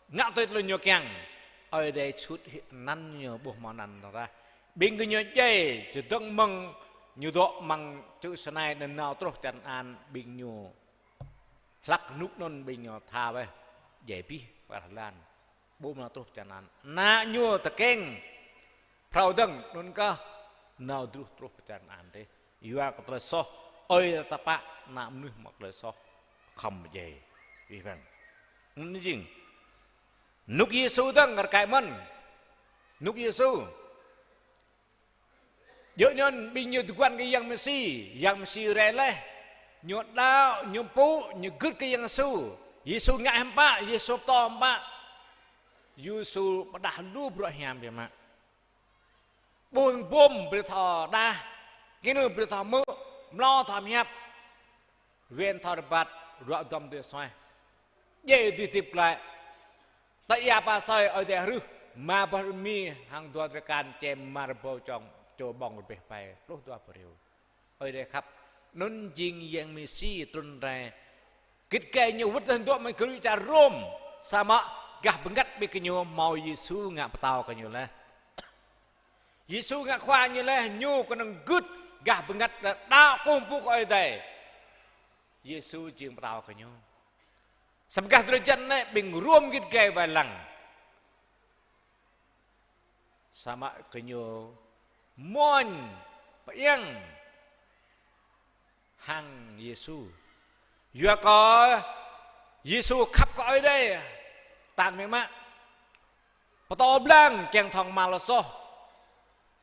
ngă tui tơlơi ñu kiăng. Ơi Adai sut hĭ anăn ñu ƀu hmâo anăn rah. Ƀing gơñu djai, čơdơ̆ng mơ̆ng ñu dŏ amăng čư̆ Sinai anŭn nao truh čar Kanaan, ƀing ñu hlăk rơnŭk anŭn ƀing ñu tha wơ̆t, djai abih pơ lŏn. Ƀu nao truh čar Kanaan. Ană ñu tơkeng phrâo dơ̆ng, anŭn kah nao truh, truh pơ čar Kanaan dih. Yua kơ tơlơi soh, ơi tơpă ană mơnuih mă tơlơi soh khŏm djai. Wih bang. Anŭn jing. Rơnŭk Yêsu dơ̆ng rơkơi mơ̆n. Rơnŭk Yêsu. Djơ̆ anŭn ƀing ñu tơguan kơ Yang Mêsi, Yang Mêsi rai laih. Ñu đaŏ, ñu pŭ, ñu gưt kơ Yang Yêsu. Yêsu ngă hiư̆m pă, Yêsu pơtô hiư̆m pă. Yêsu pơdah lu bruă hiam biă mă. Ƀuh bum brơi thâo đah, kơnưl brơi thâo hmư̆, mlâo thâo pơhiăp. Wĕn thâo rơbat, ruă duăm dui suaih. Djai dui hơdip glaĭ. Tơ ia pă asơi Ơi Adai hrih, rơma boh rơmi hăng dua drơi kan čem rơma rơbâo čô, čô ƀơ̆ng rơbeh pai, pluh dua pơriu. Ơi Adai khăp, anŭn jing Yang Mêsi trŭn rai. Git gai ñu wơ̆t tơdŏ amăng gơnam čar Rôm, samơ̆ gah bơngăt ƀing gơñu hmâo Yêsu ngă pơtao kơ ñu laih. Yêsu ngă khua ñu laih, ñu kơnơ̆ng gưt gah bơngăt đaŏ kơkuh pơpŭ kơ Ơi Adai. Yêsu jing pơtao kơ ñu. Samơ̆ gah drơi jăn anai ƀing Rôm git gai wai lăng. Samơ̆ gơñu mơñum pơiăng hăng Yêsu. Yua kơ Yêsu khăp kơ Ơi Adai, tăng mĕ mă. Pơtô blang kiăng thŏng mal soh.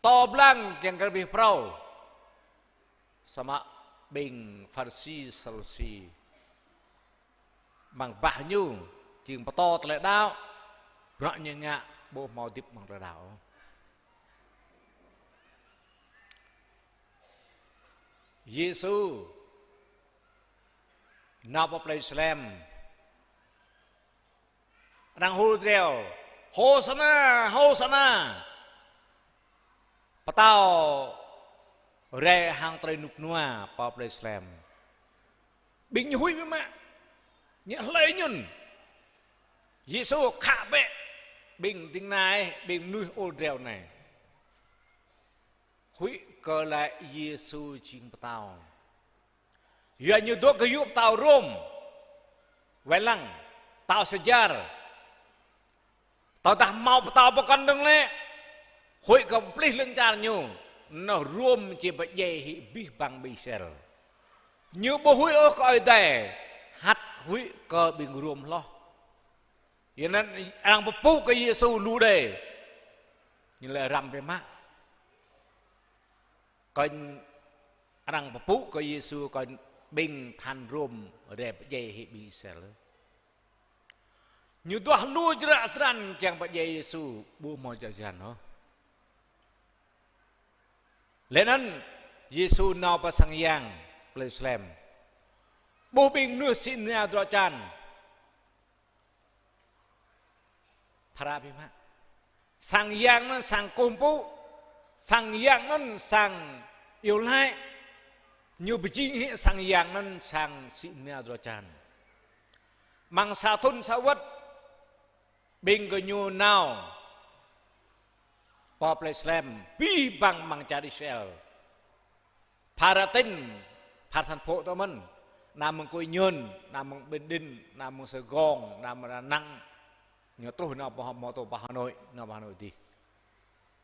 Pơtô blang kiăng kơ abih phrâo. Samơ̆ ƀing Pharisi, Sadusi. Amăng bah ñu, jing pơtô tơlơi đaŏ. Bruă ñu ngă, ƀu hmâo hơdip amăng tơlơi đaŏ. Yêsu nao pơ plei Salem. Arăng hur driâo: Hôsana, Hôsana. Pơtao rai hăng tơlơi rơnŭk rơnua pơ plei Salem. Ƀing ñu huĭ biă mă. Ñu hlơi ñŭn. Yêsu khă bĕ ƀing ding kơna, ƀing mơnuih hur driâo anai. Huĭ kơ lĕ Yêsu jing pơtao. Yua ñu dŏ gơyut pơtao Rôm. Wai lăng, pơtao Sêsar. Tơdah hmâo pơtao pơkŏn dơ̆ng lĕ, huĭ kơ pơplih lŏn čar ñu, anŭn Rôm či pơdjai hĭ abih bang ƀing Israel. Ñu ƀu huĭ ôh kơ Ơi Adai, hăt huĭ kơ ƀing Rôm hloh. Yua anŭn arăng pơpŭ kơ Yêsu lu đơi. Ñu lĕ răm biă mă. Kơnh arăng pơpŭ kơ Yêsu kơnh ƀing tơhan Rôm rai pơdjai hĭ ƀing Israel. Ñu duah lu jră jran kiăng pơdjai Yêsu, ƀu hmâo jră jran ôh. Lĕ anŭn Yêsu nao pơ sang yang plei Salem. Ƀuh ƀing mơnuih sĭ nia drơi čan. Phara biă mă. Sang yang anŭn sang kơkuh pơpŭ, sang yang anŭn sang iâu laĭ, ñu pơjing hĭ sang yang anŭn sang sĭ nia drơi čan. Amăng sa thŭn sa wơ̆t, ƀing gơñu nao pơ plei Salem, abih bang amăng čar Israel. Phara tỉnh, phara thành phố tơ mơ̆n, nao mơ̆ng Quy Nhơn, nao mơ̆ng Bình Định, nao mơ̆ng Sài Gòn, nao mơ̆ng Đà Nẵng, ñu truh nao pơ, mơ̆ truh pơ Hà Nội, nao pơ Hà Nội dih.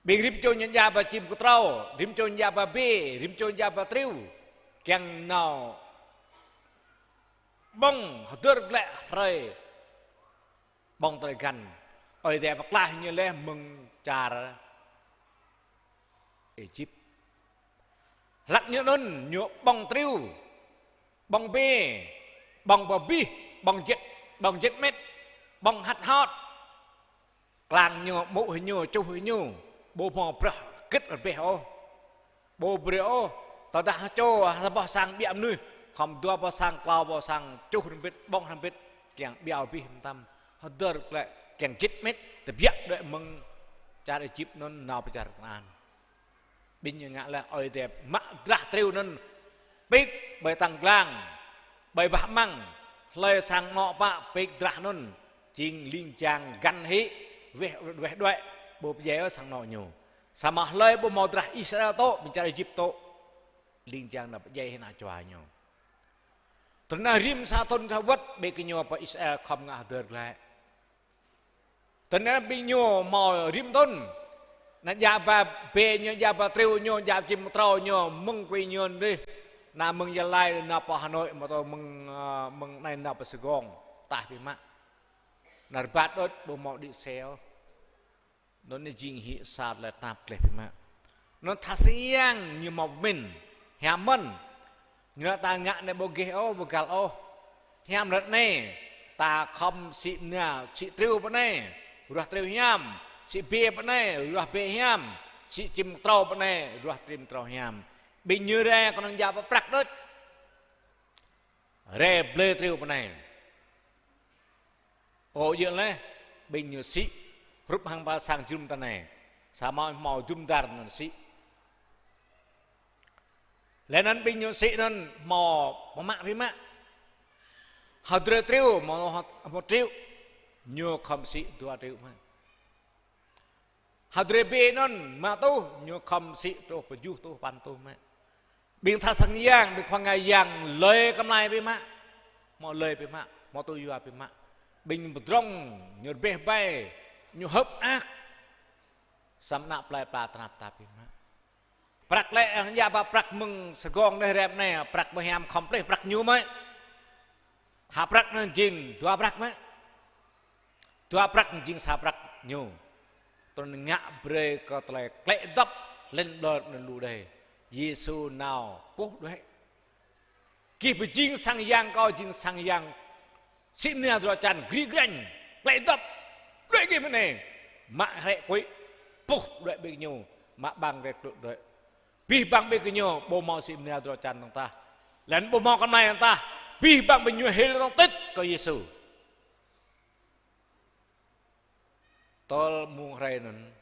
Ƀing rĭm čô ñu djă ba čim kơtrâo, rĭm čô ñu djă ba bê, rĭm čô ñu djă ba triu, kiăng nao ƀơ̆ng hơdơr glaĭ hrơi ƀơ̆ng tơlơi găn. Ơi Adai pơklaih ñu laih mơ̆ng čar Êjip. Hlăk ñu anŭn ñu ƀơ̆ng triu, ƀơ̆ng bê, ƀơ̆ng ba abih, ƀơ̆ng jĕt, ƀơ̆ng jĕt mĕt, ƀơ̆ng hăt hot. Klang ñu, mŭk hĭ ñu, čuh hĭ ñu, ƀu hmâo bruă gĭt rơbeh ôh. Ƀu brơi ôh, tơdah čô sa boh sang ƀiă mơnuih, khŏm dua boh sang, klâo boh sang, čuh hrŏm hơbĭt, ƀơ̆ng hrŏm hơbĭt, kiăng ƀiă abih mơtam. Hơdơr glaĭ, kiăng jĕt mĕt, tơbiă đuaĭ mơ̆ng čar Êjip anŭn nao pơ čar Kanaan. Ƀing ñu ngă laih Ơi Adai mă drah triu anŭn, pik ƀơi tăng glang, ƀơi bah amăng, hlơi sang anŏ pă pik drah anŭn, jing ling jang găn hĭ, weh, weh đuaĭ, ƀu pơdjai ôh sang anŏ ñu. Samơ̆ hlơi ƀu hmâo drah Israel tŏ, ƀing čar Êjip tŏ, ling jang nao pơdjai hĭ ană čua ñu. Tơl anai rĭm sa thŭn sa wơ̆t, ƀing gơñu pơ Israel khŏm ngă hơdơr glaĭ. Tơl anai ƀing ñu hmâo rĭm thŭn. Anai djă ba bê ñu, djă ba triu ñu, djă čim mơtrâo ñu, mơ̆ng Quy Nhơn dih. Anai mơ̆ng Gia Lai, nao pơ Hà Nội, mơ̆ tơ mơ̆ng, ơ, mơ̆ng anai nao pơ Sài Gòn. Tah biă mă. Anai rơbat đôč, ƀu hmâo đĭ xe ôh. Anŭn anai jing hĭ sa tơlơi tơnap gleh biă mă. Anŭn tha sang yang ñu hmâo pơmĭn, hiam mơ̆n. Ñu laĭ ta ngă anai ƀu gêh ôh, ƀu găl ôh. Hiam rơ̆t anai, ta khŏm sĭ mơnia, sĭ triu pơ anai, ruah triu hiam, sĭ bê pơ anai, ruah bê hiam, sĭ čim mơtrâo pơ anai, ruah čim mơtrâo hiam. Ƀing ñu rai kơnơ̆ng djă pơ prăk đôč. Rai blơi triu pơ anai. Ơ, djơ̆ laih, ƀing ñu sĭ, hrup hăng pơ sang jơnum ta anai. Samơ̆ hmâo jum dar anŭn sĭ. Laih anŭn ƀing ñu sĭ anŭn hmâo pơmă biă mă. Hơdrơi triu, hmâo, hmâo triu. Ñu khŏm sĭ dua triu mă. Hơdrơi bê anŭn mă tuh, ñu khŏm sĭ truh pơjuh tuh, păn tuh mă. Ƀing tha sang yang, ƀing khua ngă yang, lơi kơmlai biă mă. Hmâo lơi biă mă, hmâo tŭ yua biă mă. Ƀing pơdrŏng, ñu rơbeh ƀai, ñu hơ̆k mơak. Samơ̆ ană plơi pla tơnap tap biă mă. Prăk lĕ, arăng djă ba prăk mơ̆ng Sài Gòn anai rep anai, prăk ƀu hiam khŏm plih prăk ñu mơ̆i. Hă prăk anŭn jing dua prăk mơ̆. Dua prăk jing sa prăk ñu. Tơl anŭn ngă brơi kơ tơlơi klĕ dŏp lĕn ƀlŏr anŭn lu đơi. Yêsu nao puh đuaĭ. Gih ƀu jing sang yang kâo, jing sang yang sĭ mơnia hơdră čan, gri grañ, klĕ dŏp. Đuaĭ gih mơ̆ng anai. Mă hrĕ kuĭ, puh đuaĭ ƀing ñu, mă ƀăng rai klŭ đuaĭ. Abih bang ƀing gơñu ƀu hmâo sĭ mơnia hơdră čan dơ̆ng tah. Laih anŭn ƀu hmâo kơmlai dơ̆ng tah. Abih bang ƀing ñu hil dơ̆ng tĭt kơ Yêsu. Tơl mông hrơi anŭn.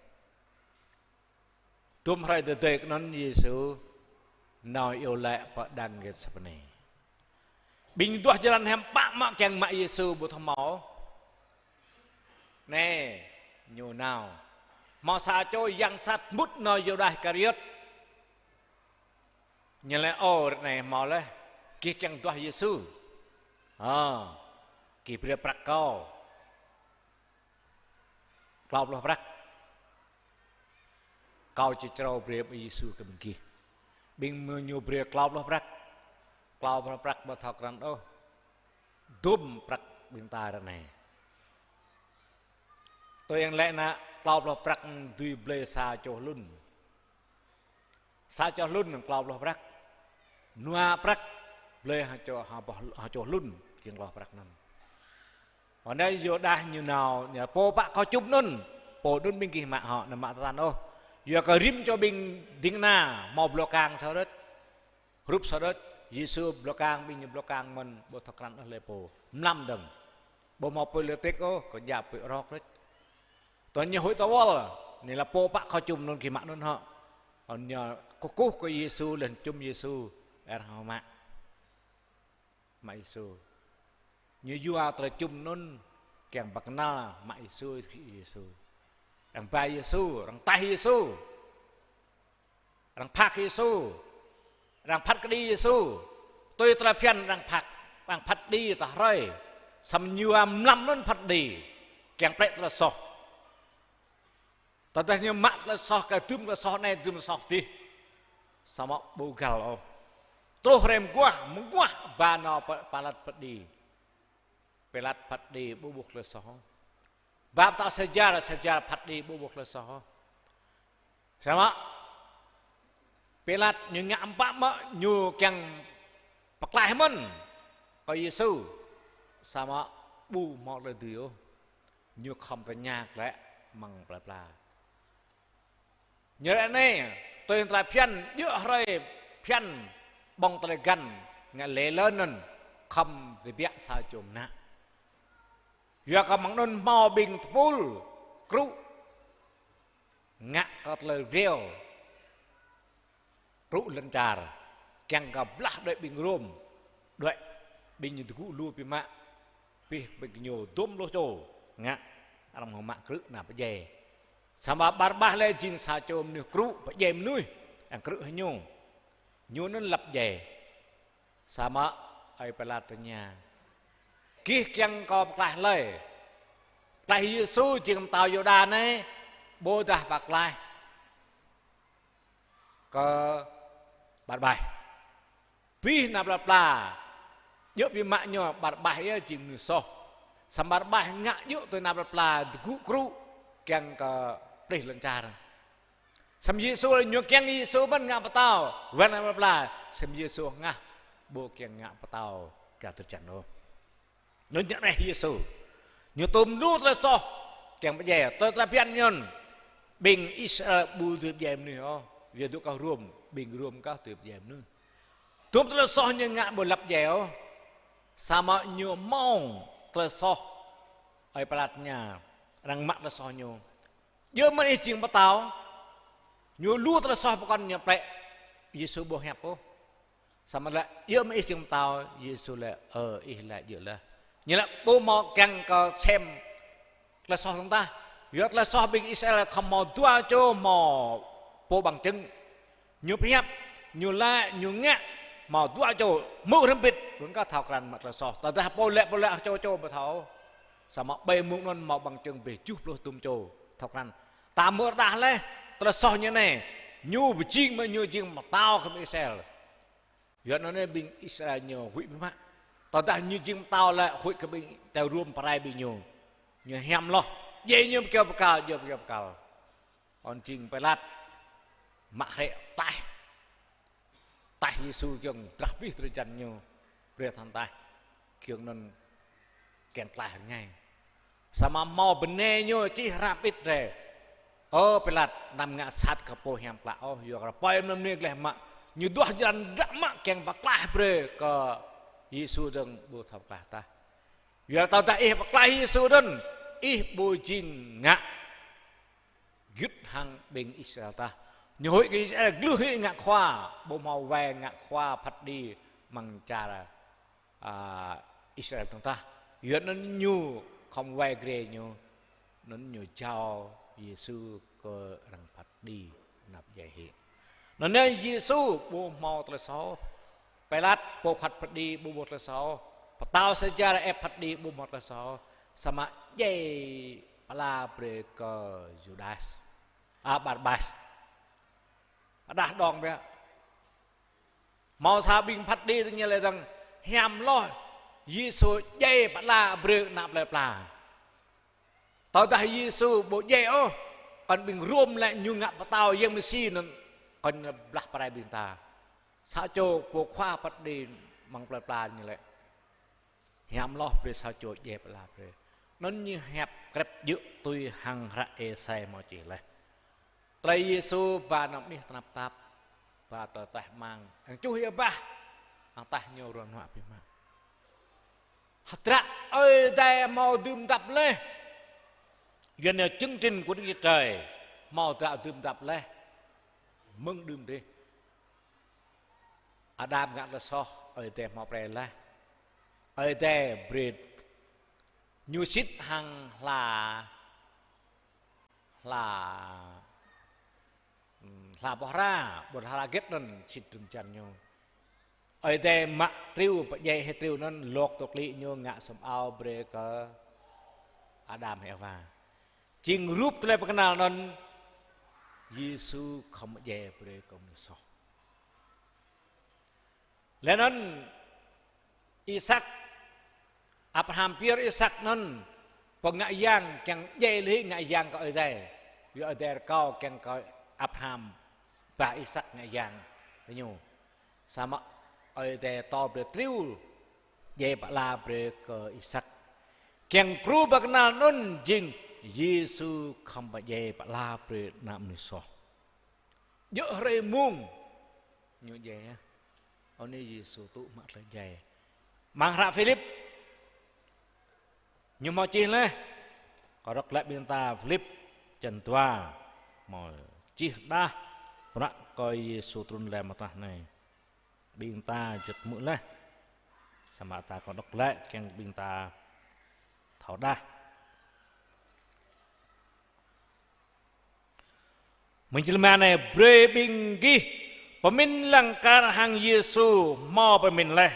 Dŭm hrơi tơdơi kơ anŭn Yêsu nao iâu laĭ pơ đang Gêtsêmanê. Ƀing duah jơlan hiam pă mă kiăng mă Yêsu ƀu thâo hmâo. Anai, ñu nao. Hmâo sa čô yang sat mŭt nao Yuđa Iskariôt. Ñu laĭ: Ơ, ră anai hmâo laih, gih kiăng duah Yêsu. Ơ, gih brơi prăk kâo klâo pluh prăk. Kâo či črâo brơi mă Yêsu kơ ƀing gih. Ƀing mơ̆ ñu brơi klâo pluh prăk. Klâo pluh prăk ƀu thâo krăn ôh. Dŭm prăk ƀing ta ră anai. Tui yang laĭ anai, klâo pluh prăk dưi blơi sa čô hlŭn. Sa čô hlŭn klâo pluh prăk. Dua prăk blơi ha čô, ha boh, ha čô hlŭn, jing klâo prăk anŭn. Anai Yuđa ñu nao, ñu pô pă kơčum anŭn, pô anŭn ƀing gih mă hŏ, anăm mă tơtan ôh. Yua kơ rĭm čô ƀing ding kơna hmâo blâo kang sa rơ̆t. Hrup sa rơ̆t, Yêsu blâo kang, ƀing ñu blâo kang mơ̆n, ƀu thâo krăn ôh lĕ pô. Mlam dơ̆ng. Ƀu hmâo pơi lơ tĕk ôh, kơ djă pơi rok rơ̆t. Tơl ñu huĭ tơwơl, anai lĕ pô pă kơčum anŭn gih mă anŭn hŏ. Anŭn ñu kơkuh kơ Yêsu, laih čum Yêsu, ĕr hŏ mă. Mă Yêsu. Ñu yua tơlơi čum anŭn, kiăng pơkơnăl mă Yêsu, Yêsu. Arăng ƀai Yêsu, arăng taih Yêsu. Arăng phak Yêsu. Arăng phat kơđi Yêsu. Tui tơlơi phiăn arăng phak, arăng phat kơđi tah hrơi. Samơ̆ ñu mlam anŭn phat kơđi. Kiăng plĕ tơlơi soh. Tơdah ñu mă tơlơi soh, kơ dŭm tơlơi soh anai, dŭm tơlơi soh adih. Samơ̆ ƀu găl ôh. Truh hrơi mơguah, mơguah ba nao Pê-, Pilat phat kơđi. Pilat phat kơđi ƀu ƀuh tơlơi soh. Ba pơtao Sêsar, Sêsar phat kơđi ƀu ƀuh tơlơi soh. Samơ̆ Pilat ñu ngă hiam pă mă ñu kiăng pơklaih mơ̆n kơ Yêsu. Samơ̆ ƀu hmâo tơlơi dưi ôh. Ñu khŏm tơña glaĭ amăng plơi pla. Ñu laĭ anai, tui tơlơi phiăn, djơ̆ hrơi phiăn, ƀơ̆ng tơlơi găn, ngă lễ lớn anŭn, khŏm tơbiă sa čô mơnă. Yua kơ amăng anŭn hmâo ƀing tơpul, krŭ, ngă kơ tơlơi breo, krŭ lŏn čar, kiăng kơ blah đuaĭ ƀing Rôm, đuaĭ ƀing ñu tơgŭ lu biă mă, abih ƀing ñu dŭm pluh čô, ngă, Arăng hmâo mă krư̆ nao pơdjai. Samơ̆ Barabas lĕ jing sa čô mơnuih krŭ, pơdjai mơnuih, arăng krư̆ hăng ñu. Ñu anŭn lăp djai. Samơ̆ ơi Pilat tơña: Gih kiăng kâo pơklaih hlơi? Pơklaih Yêsu jing pơtao Yuđa anai, ƀôdah pơklaih kơ Barabas? Abih nao plơi pla djơ̆ biă mă ñu, Barabas yơh jing mơnuih soh. Samơ̆ Barabas ngă djơ̆ tui nao plơi pla tơgŭ krŭ kiăng kơ pơplih lŏn čar. Samơ̆ Yêsu, ñu kiăng Yêsu mơ̆n ngă pơtao wơ̆t nao plơi pla. Samơ̆ Yêsu hơngah ƀu kiăng ngă pơtao kơ drơi jan ôh. Ñu ñă reh Yêsu. Ñu tŭm lu tơlơi soh kiăng pơdjai. Tơl tơlơi phiăn ñu, ƀing Israel ƀu dưi pơdjai mơnuih ôh, yua dŏ kơ Rôm, ƀing Rôm kah dưi pơdjai mơnuih. Tŭm tơlơi soh ñu ngă ƀu lăp djai ôh. Samơ̆ ñu hmâo tơlơi soh. Ơi Pilat tơña, arăng mă tơlơi soh ñu: Djơ̆ mơ̆n ih jing pơtao? Ñu lu tơlơi soh pơkŏn ñu plĕ. Yêsu ƀu hiăp ôh. Samơ̆ laĭ: Djơ̆ mơ̆n ih jing pơtao? Yêsu laĭ: Ơ, ih laĭ djơ̆ laih. Ñu laĭ ƀu hmâo kiăng kơ sem tơlơi soh dơ̆ng tah. Yua tơlơi soh ƀing Israel khŏm hmâo dua čô hmâo pô bằng chứng. Ñu pơhiăp, ñu laĭ, ñu ngă, hmâo dua čô, hmư̆ hrŏm hơbĭt, anŭn kah thâo krăn mă tơlơi soh. Tơdah pô laĭ, pô laĭ čô čô ƀu thâo. Samơ̆ ƀơi mông anŭn hmâo bằng chứng ƀơi tơjuh pluh tŭm čô thâo krăn. Ta hmư̆ rơđah laih, tơlơi soh ñu anai, ñu pơjing mơ̆ ñu jing pơtao kơ ƀing Israel. Yua anŭn anai ƀing Israel ñu huĭ biă mă. Tơdah ñu jing pơtao lĕ huĭ kơ ƀing tơlơi Rôm pơrai ƀing ñu. Ñu hiam hloh, djai ñu pơkiaŏ pơkal, djai pơkiaŏ pơkal. Anŭn jing Pilat mă hrĕ taih. Taih Yêsu giŏng drah abih drơi jan ñu, brơi tơhan taih. Giŏng anŭn kiăng klaih rơngai. Samơ̆ hmâo bơnai ñu čih hră hơbĭt rai: Ơ Pilat, anăm ngă sat kơ pô hiam klă ôh, yua kơ rơpơi mơnuih gleh mă. Ñu duah jơlan drah mă kiăng pơklaih brơi kơ Yêsu dơ̆ng, ƀu thâo pơklaih tah. Yua tơdah ih pơklaih Yêsu anŭn, ih ƀu jing ngă git hăng ƀing Israel tah. Ñu huĭ kơ Israel, glưh huĭ ngă khua, ƀu hmâo wai ngă khua phat kơđi amăng čar, a, Israel dơ̆ng tah. Yua anŭn ñu khŏm wai grê ñu, anŭn ñu jao Yêsu kơ arăng phat kơđi nao pơdjai hĭ. Anŭn anai Yêsu ƀu hmâo tơlơi soh. Pilat pô khuăt phat kơđi ƀu hmâo tơlơi soh. Pơtao sa čar ĕp phat kơđi ƀu hmâo tơlơi soh. Samơ̆ djai pơala brơi kơ Yuđas, a, Barabas. Rơđah dơ̆ng biă. Hmâo sa ƀing phat kơđi tơña laĭ dơ̆ng: Hiam hloh, Yêsu djai pơala brơi ană plơi pla. Tơdah Yêsu ƀu djai ôh, kơnơ̆ng ƀing Rôm laĭ ñu ngă pơtao Yang Mêsi anŭn, kơnơ̆ng blah pơrai ƀing ta. Sa čô pô khua phat kơđi amăng plơi pla ñu laĭ: Hiam hloh brơi sa čô djai pơala brơi. Anŭn ñu hiăp krep djơ̆ tui hăng hră Êsai hmâo čih laih. Tơlơi Yêsu ba nao anih tơnap tap, ba tơlơi taih amăng, arăng čuh ia bah, arăng taih ñu ruă nuă biă mă. Hơdră Ơi Adai hmâo dưm dăp laih. Yua anai chương trình của Đức Chúa Trời hmâo hơdră dưm dăp laih. Mơ̆ng đưm dih Adam ngă tơlơi soh, Ơi Adai hmâo pơrai laih. Ơi Adai brơi ñu sĭt hăng hla, hla, ừm, hla boh hra, boh hra gĕt anŭn sĭt trŭn čan ñu. Ơi Adai mă triu, pơdjai hĭ triu anŭn, lŏk tŏk lĭ ñu ngă sum ao brơi kơ Adam hăng Êwa. Jing rup tơlơi pơkơnăl anŭn, Yêsu khŏm pơdjai brơi kơ mơnuih soh. Laih anŭn Isak, Abraham pơyơr Isak anŭn, pô ngă yang kiăng djai lui ngă yang kơ Ơi Adai. Yua Ơi Adai rơkâo kiăng kơ Abraham ba Isak ngă yang kơ ñu. Samơ̆ Ơi Adai pơtô brơi triu djai pơala brơi kơ Isak. Kiăng kru pơkơnăl anŭn jing Yêsu khŏm pơdjai pơala brơi ană mơnuih soh. Djơ̆ hrơi mông ñu djai. Anai Yêsu tŭ mă tơlơi djai. Amăng hră Philip ñu hmâo čih laih. Kâo rơ̆k laĭ ƀing ta Philip črăn dua hmâo čih đah bruă kơ Yêsu trŭn lĕ mơtah anai. Ƀing ta juăt hmư̆ laih. Samơ̆ ta kâo rơ̆k laĭ kiăng ƀing ta thâo đah. Mơ̆ng jơlma anai brơi ƀing gih pơmĭn lăng kar hăng Yêsu hmâo pơmĭn laih.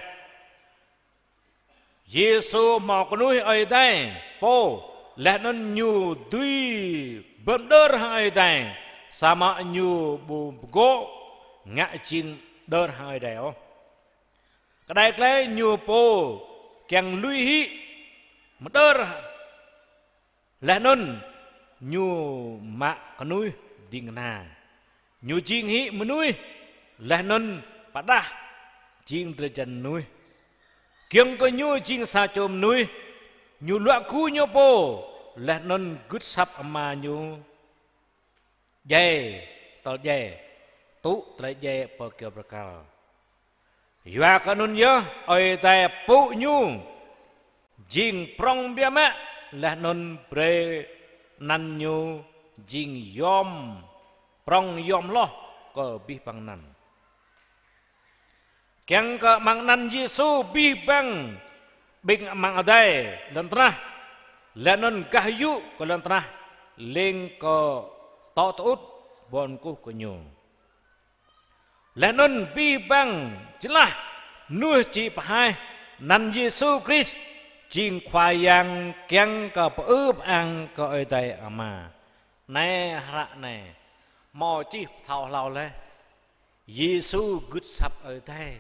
Yêsu hmâo kơnuih Ơi Adai pô, laih anŭn ñu dưi pơđơr hăng Ơi Adai, samơ̆ ñu ƀu pơgô̆ ngă jing đơr hăng Ơi Adai ôh. Kơđai glaĭ ñu pô kiăng lui hĭ mơđơr, laih anŭn ñu mă kơnuih ding kơna. Ñu jing hĭ mơnuih, laih anŭn pơđah jing drơi jan mơnuih. Giŏng kơ ñu jing sa čô mơnuih, ñu luă gŭ ñu pô, laih anŭn gưt asăp Ama ñu djai, tơl djai, tŭ tơlơi djai pơ kơyâo bơrkal. Yua kơ anŭn yơh, Ơi Adai pŭ ñu jing prŏng biă mă, laih anŭn brơi anăn ñu jing yom, prŏng yom hloh kơ abih bang anăn. Kiăng kơ amăng anăn Yêsu abih bang ƀing amăng adai lŏn tơnah, laih anŭn gah yŭ kơ lŏn tơnah, leng kơ tŏ tơŭt ƀôn kơkuh kơ ñu. Laih anŭn abih bang jơlah mơnuih či pơhaih anăn Yêsu Krist jing Khua Yang kiăng kơ pơư pơang kơ Ơi Adai Ama. Anai hră anai, hmâo čih pơthâo hlâo laih. Yêsu gưt asăp Ơi Adai.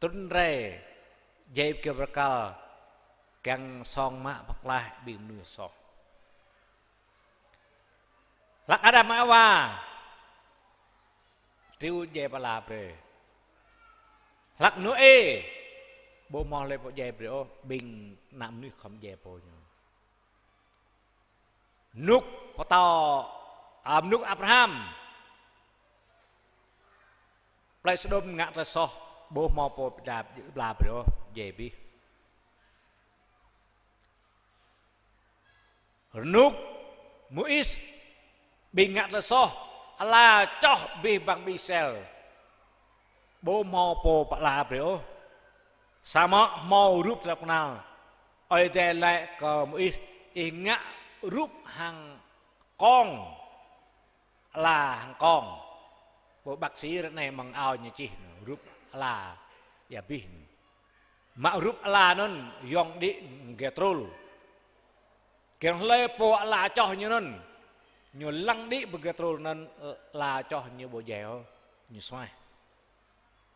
Trŭn rai, djai pơ kơyâo bơrkal, kiăng song mă pơklaih ƀing mơnuih soh. Hlăk Ađam Êwa, triu djai pơ ala brơi. Hlăk Nôê, ƀu hmâo hlơi pô djai brơi ôh, ƀing ană mơnuih khŏm djai pô ñu. Rơnŭk pơtao, a, rơnŭk Abraham, plei Sôđôm ngă tơlơi soh, ƀu hmâo pô pơđar pơbla brơi ôh, djai abih. Rơnŭk Môis, ƀing ngă tơlơi soh, ala čoh abih bang ƀing Israel, ƀu hmâo pô pơala brơi ôh. Samơ̆ hmâo rup tơlơi pơkơnăl. Ơi Adai laĭ kơ Môis: Ih ngă rup hăng kông, ala hăng kông. Pô bác sĩ ră anai mơ̆ng ao ñu čih rup ala, ia abih. Mă rup ala anŭn yŏng đĭ gơtrul. Kiăng hlơi pô ala čoh ñu anŭn, ñu lăng đĭ pơ gơtrul anŭn, ala čoh ñu ƀu djai ôh, ñu suaih.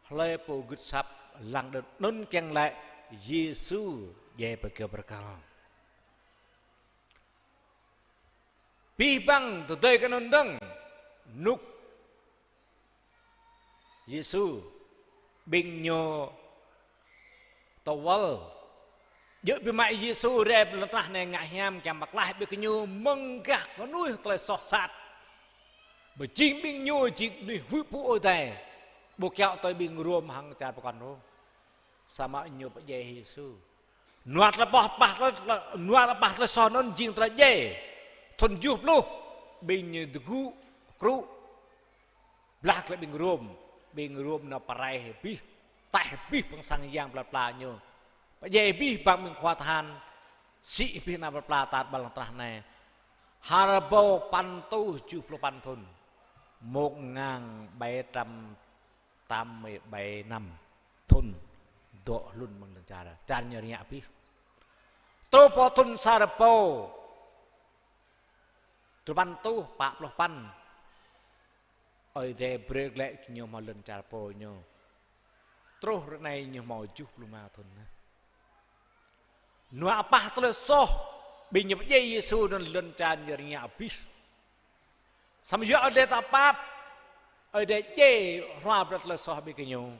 Hlơi pô gưt asăp lăng đơ̆n anŭn kiăng laĭ Yêsu djai pơ kơyâo bơrkal. Abih bang tơdơi kơ anŭn dơ̆ng, rơnŭk Yêsu, ƀing ñu tơwăl. Djơ̆ biă mă Yêsu rai pơ lŏn tơnah anai ngă hiam kiăng pơklaih ƀing gơñu mơ̆ng gah kơnuih tơlơi soh sat. Pơjing ƀing ñu jing mơnuih huĭ pŭ Ơi Adai. Ƀu kiaŏ tui ƀing Rôm hăng čar pơkŏn ôh. Samơ̆ ñu pơdjai Yêsu. Nua tơlơi pơpă, pă tơlơi, nua tơlơi pă tơlơi soh anŭn jing tơlơi djai. Thŭn tơjuh pluh, ƀing ñu tơgŭ krŭ. Blah glaĭ ƀing Rôm, ƀing Rôm nao pơrai abih, taih abih pơ̆ng sang yang plơi pla ñu. Pơdjai abih bang ƀing khua tơhan, sĭ abih ană plơi pla tar ƀar lŏn tơnah anai. Hơrơbâo păn rơtuh tơjuh pluh păn thŭn. Một ngàn bảy trăm tám mươi bảy năm, thŭn dŏ hlŭn mơ̆ng lŏn čar, čar ñu rơngiă abih. Truh pơ thŭn sa rơbâo tơpăn rơtuh pă pluh păn, Ơi Adai brơi glaĭ kơ ñu hmâo lŏn čar pô ñu. Truh ră anai ñu hmâo tơjuh pluh rơma thŭn anai. Nua apah tơlơi soh, ƀing ñu pơdjai Yêsu anŭn lŏn čar ñu rơngiă abih. Samơ̆ yua Ơi Adai ta pap, Ơi Adai djai hrua brơi tơlơi soh ƀing gơñu.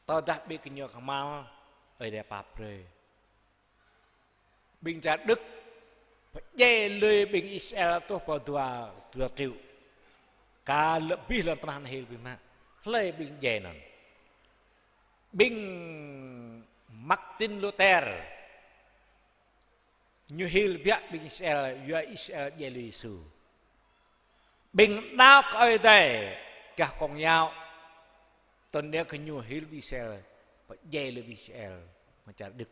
Tơdah ƀing gơñu kơhma̱l, Ơi Adai pap brơi. Ƀing čar Đức pơdjai lui ƀing Israel truh pơ dua, dua triệu. Kar lŏ abih lŏn tơnah anai hil biă mă. Hlơi ƀing djai anŭn? Ƀing Martin Luther. Ñu hil biă ƀing Israel, yua Israel djai lui Yêsu. Ƀing đaŏ kơ Ơi Adai, gah Công giáo, tơl anai kơ ñu hil ƀing Israel, pơdjai lui ƀing Israel, mơ̆ng čar Đức.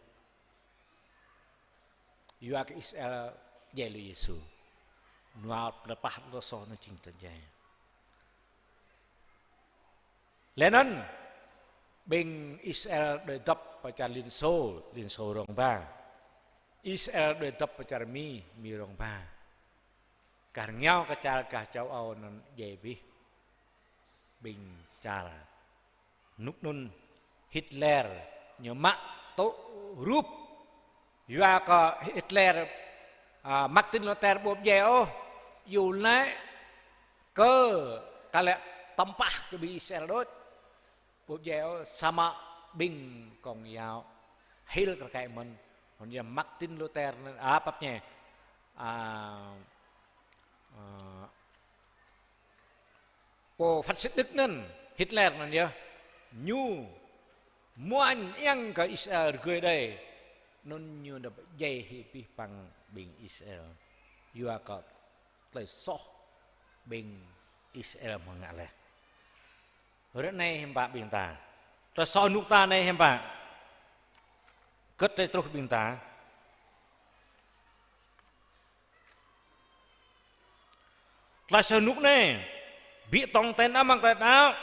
Yua kơ Israel djai lui Yêsu. nua pơplah tơlơi soh anŭn jing tơjai. Laih anŭn, ƀing Israel đuaĭ dŏp pơ čar Liên Xô, Liên Xô rông ba. Israel đuaĭ dŏp pơ čar Mi, Mi rông ba. Gah rơngiao kơ čar gah châu Âu anŭn djai abih ƀing čar. Rơnŭk anŭn Hitler ñu mă tŭ rup. Yua kơ Hitler, a, Martin Luther ƀu djai ôh, yua lĕ kơ kơ lĕ tơmpah kơ ƀing Israel đôč. Ƀu djai ôh, samơ̆ ƀing Công giáo hil kơ kơ mơ̆n. Hŏn yơh Martin Luther anŭn, a, pap ñe, a, a, pô phát xít Đức anŭn, Hitler anŭn yơh, ñu muañ iăng kơ Israel rơgơi đơi, anŭn ñu đa djai hĭ abih bang ƀing Israel. Yua kơ tơlơi soh ƀing Israel mơ̆ng ngă laih. Ră anai hiư̆m pă ƀing ta. Tơlơi soh rơnŭk ta anai hiư̆m pă. Hơget tơlơi truh ƀing ta. Tơlơi soh rơnŭk anai, ƀing tong ten amăng tơlơi đaŏ.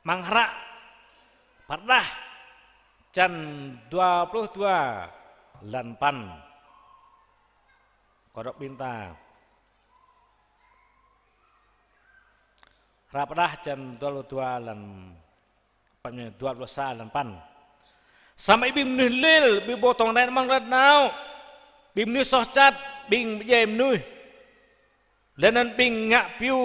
Amăng hră Pơrơđah črăn dua pluh dua, lăn păn. Kâo đŏk ƀing ta. Hră Pơrơđah črăn dua pluh dua lăn păn, dua pluh sa lăn păn. Samơ̆ ƀing mơnuih lil, ƀing ƀu tong ten amăng tơlơi đaŏ, ƀing mơnuih soh čăt, ƀing pơdjai mơnuih. Laih anŭn ƀing ngă piu,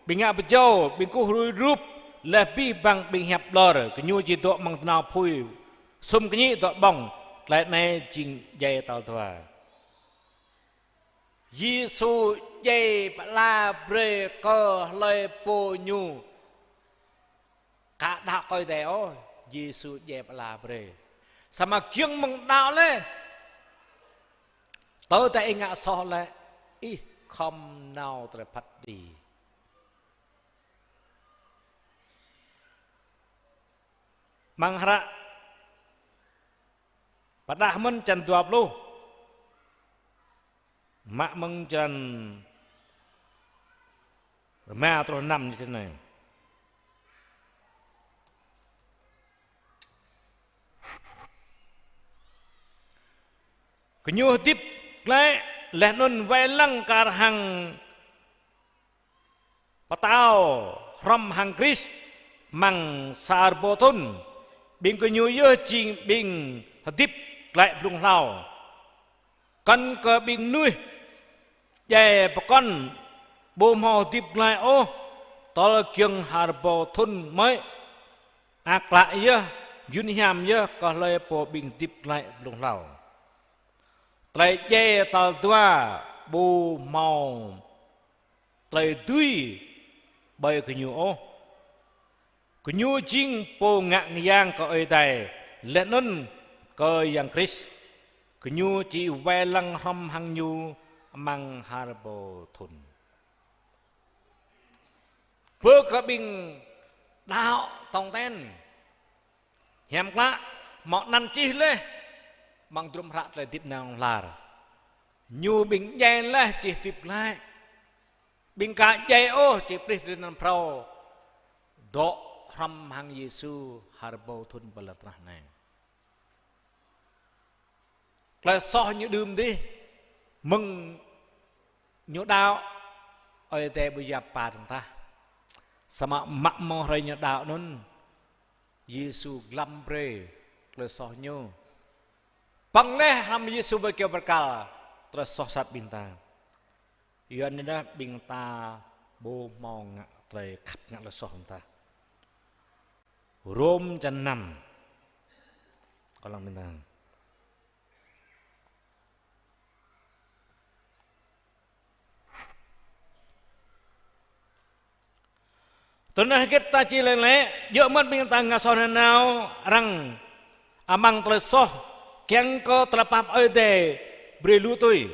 ƀing ngă pơjâo, ƀing kơkuh rui rup, laih abih bang ƀing hiăp ƀlŏr, gơñu či dŏ amăng tơnao apui, sum kơñĭ dŏ ƀơ̆ng, tơlơi anai jing djai tal dua. Yêsu djai pơala brơi kơ hlơi pô ñu ka đaŏ kơ Ơi Adai ôh, Yêsu djai pơala brơi. Samơ̆ giŏng mơ̆ng đaŏ laih. Tơdah ih ngă soh lĕ, ih khŏm nao tơlơi phat kơđi. Amăng hră Pơrơđah mơ̆n črăn dua pluh. Mă mơ̆ng črăn rơma truh năm ñu črăn anai. Gơñu hơdip glaĭ laih anŭn wai lăng kar hăng pơtao hrŏm hăng Krist amăng sa rơbâo thŭn. Ƀing gơñu yơh jing ƀing hơdip glaĭ blung hlâo. Kăn kơ ƀing mơnuih djai pơkŏn ƀu hmâo hơdip glaĭ ôh, tơl giŏng ha rơbâo thŭn mơ̆i. Ak klă yơh, yun hiam yơh kơ hlơi pô ƀing hơdip glaĭ blung hlâo. Tơlơi djai tal dua ƀu hmâo tơlơi dưi ƀơi gơñu ôh. Gơñu jing pô ngă ngơyang kơ Ơi Adai, laih anŭn kơ Yang Krist. Gơñu či wai lăng hrŏm hăng ñu amăng ha rơbâo thŭn. Bơ kơ ƀing đaŏ tong ten. Hiam klă, hmâo anăn čih laih, amăng hơdrôm hră tơlơi hơdip nao lar. Ñu ƀing djai laih či hơdip glaĭ. Ƀing ka djai ôh či plih tui anăn phrâo. Dŏ hrŏm hăng Yêsu ha rơbâo thŭn ƀơi lŏn tơnah anai. Tơlơi soh ñu đưm dih, mơ̆ng ñu đaŏ, Ơi Adai ƀu yap pă dơ̆ng tah. Samơ̆ mă mơ̆ng hrơi ñu đaŏ anŭn, Yêsu glăm brơi tơlơi soh ñu. Pơ̆ng laih hrŏm Yêsu ƀơi kơyâo bơrkal, tơlơi soh sat ƀing ta. Yua anŭn yơh ƀing ta ƀu hmâo ngă tơlơi khăp ngă tơlơi soh ƀing ta. Rôm črăn năm. Kâo lăng ƀing ta. Tui anŭn hơget ta či laĭ lĕ, djơ̆ mơ̆n ƀing ta ngă soh nanao arăng amăng tơlơi soh, kiăng kơ tơlơi pap Ơi Adai brơi lu tui.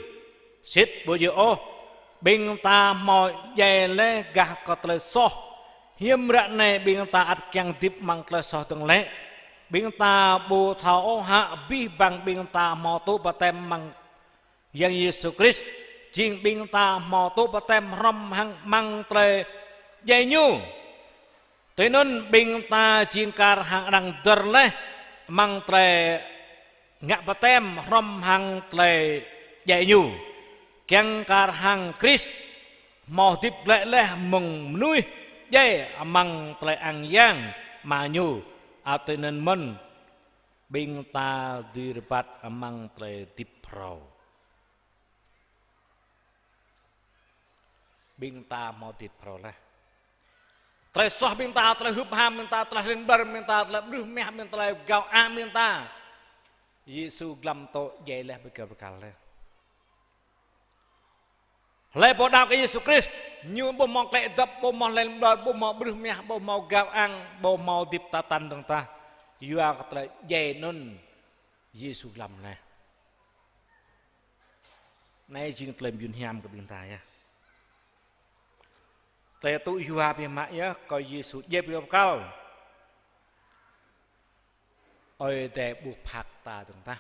Sĭt ƀu djơ̆ ôh, ƀing ta hmâo djai laih gah kơ tơlơi soh. Hiư̆m ră anai ƀing ta ăt kiăng hơdip amăng tơlơi soh dơ̆ng lĕ. Ƀing ta ƀu thâo ôh hă abih bang ƀing ta hmâo tŭ baptem amăng Yang Yêsu Krist, jing ƀing ta hmâo tŭ baptem hrŏm hăng amăng tơlơi djai Ñu. Tui anŭn ƀing ta jing kar hăng arăng dơr laih amăng tơlơi ngă baptem hrŏm hăng tơlơi djai Ñu, kiăng kar hăng Krist hmâo hơdip glaĭ laih mơ̆ng mơnuih djai amăng tơlơi ang yang Ama Ñu. A, tui anŭn mơ̆n ƀing ta dưi rơbat amăng tơlơi hơdip phrâo. Ƀing ta hmâo hơdip phrâo laih. Tơlơi soh ƀing ta, tơlơi hŭp ham ƀing ta, tơlơi hlin ƀlŏr ƀing ta, tơlơi ƀrưh mah ƀing ta, tơlơi gao ang ƀing ta, Yêsu glăm tŭ djai laih, ƀu kơ pơkal laih. Hlơi pô đaŏ kơ Yêsu Krist, ñu ƀu hmâo klĕ dŏp, ƀu hmâo hlin ƀlŏr, ƀu hmâo ƀrưh mah, ƀu hmâo gao ang, ƀu hmâo hơdip tơtăn dơ̆ng tah. Yua kơ tơlơi djai anŭn Yêsu glăm laih. Anai jing tơlơi mơyun hiam kơ ƀing ta yơh. Tơlơi tŭ yua biă mă yơh, kơ Yêsu djai ƀu kơ pơkal, Ơi Adai ƀu phak ta dơ̆ng tah.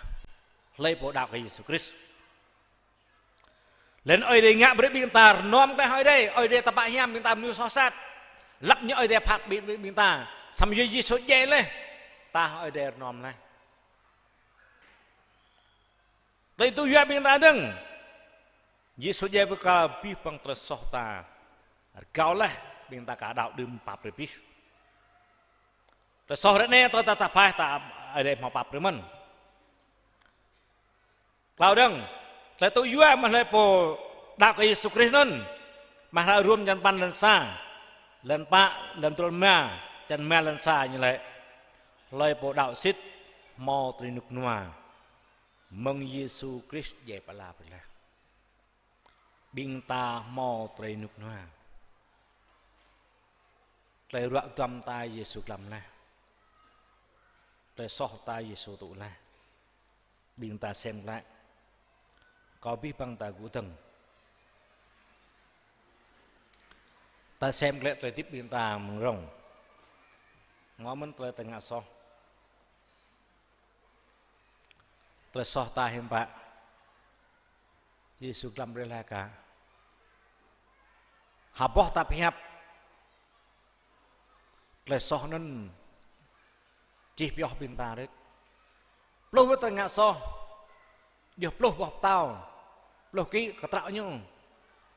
Hlơi pô đaŏ kơ Yêsu Krist, laih anŭn Ơi Adai ngă brơi ƀing ta rơnŏm tơlơi Ơi Adai, Ơi Adai tơpă hiam ƀing ta mơnuih soh sat. Lăp ñu Ơi Adai phak ƀing, ƀing, ƀing ta. Samơ̆ yua Yêsu djai laih, tah Ơi Adai rơnŏm laih. Tơlơi tŭ yua ƀing ta dơ̆ng, Yêsu djai ƀu kơ abih bang tơlơi soh ta rơgao laih, ƀing ta ka đaŏ đưm pap brơi abih. Tơlơi soh ră anai tơdah ta tơpai ta, Ơi Adai hmâo pap brơi mơ̆n. Klâo dơ̆ng, tơlơi tŭ yua mơ̆ hlơi pô đaŏ kơ Yêsu Krist anŭn, mơ̆ hră Rôm črăn păn lăn sa, lăn pă, lăn tơl ma, črăn ma lăn sa ñu laĭ: Hlơi pô đaŏ sĭt hmâo tơlơi rơnŭk rơnua mơ̆ng Yêsu Krist djai pơala brơi laih. Ƀing ta hmâo tơlơi rơnŭk rơnua. Tơlơi ruă duăm ta Yêsu glăm laih. Tơlơi soh ta Yêsu tŭ laih. Ƀing ta sem glaĭ. Kâo abih bang ta gŭ dơ̆ng. Ta sem glaĭ tơlơi hơdip ƀing ta mơ̆ng rŏng. Hmâo mơ̆n tơlơi ta ngă soh. Tơlơi soh ta hiư̆m pă Yêsu glăm brơi laih kah? Ha boh ta pơhiăp, tơlơi soh anŭn čih pioh ƀing ta rĕt. Pluh wơ̆t ta ngă soh, djơ̆ pluh boh pơtâo, pluh kĭ kơtrâo ñu.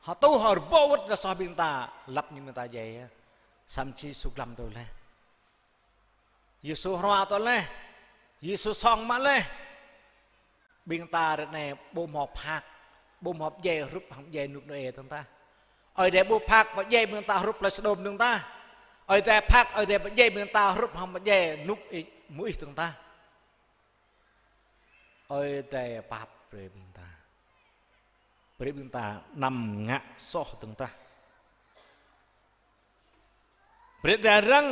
Hơtuh hơrơbâo wơ̆t tơlơi soh ƀing ta, lăp ñu ƀing ta djai yơh. Samơ̆ Yêsu glăm tui laih. Yêsu hrua tui laih. Yêsu song mă laih. Ƀing ta ră anai ƀu hmâo phak, ƀu hmâo pơdjai hrup hăng pơdjai rơnŭk Nôê dơ̆ng tah. Ơi Adai ƀu phak pơdjai ƀing ta hrup tơlơi Sôđôm dơ̆ng tah. Ơi Adai phak, Ơi Adai pơdjai ƀing ta hrup hăng pơdjai rơnŭk ih, Môis dơ̆ng tah. Ơi Adai pap brơi ƀing ta. Brơi ƀing ta anăm ngă soh dơ̆ng tah. Brơi ta răng.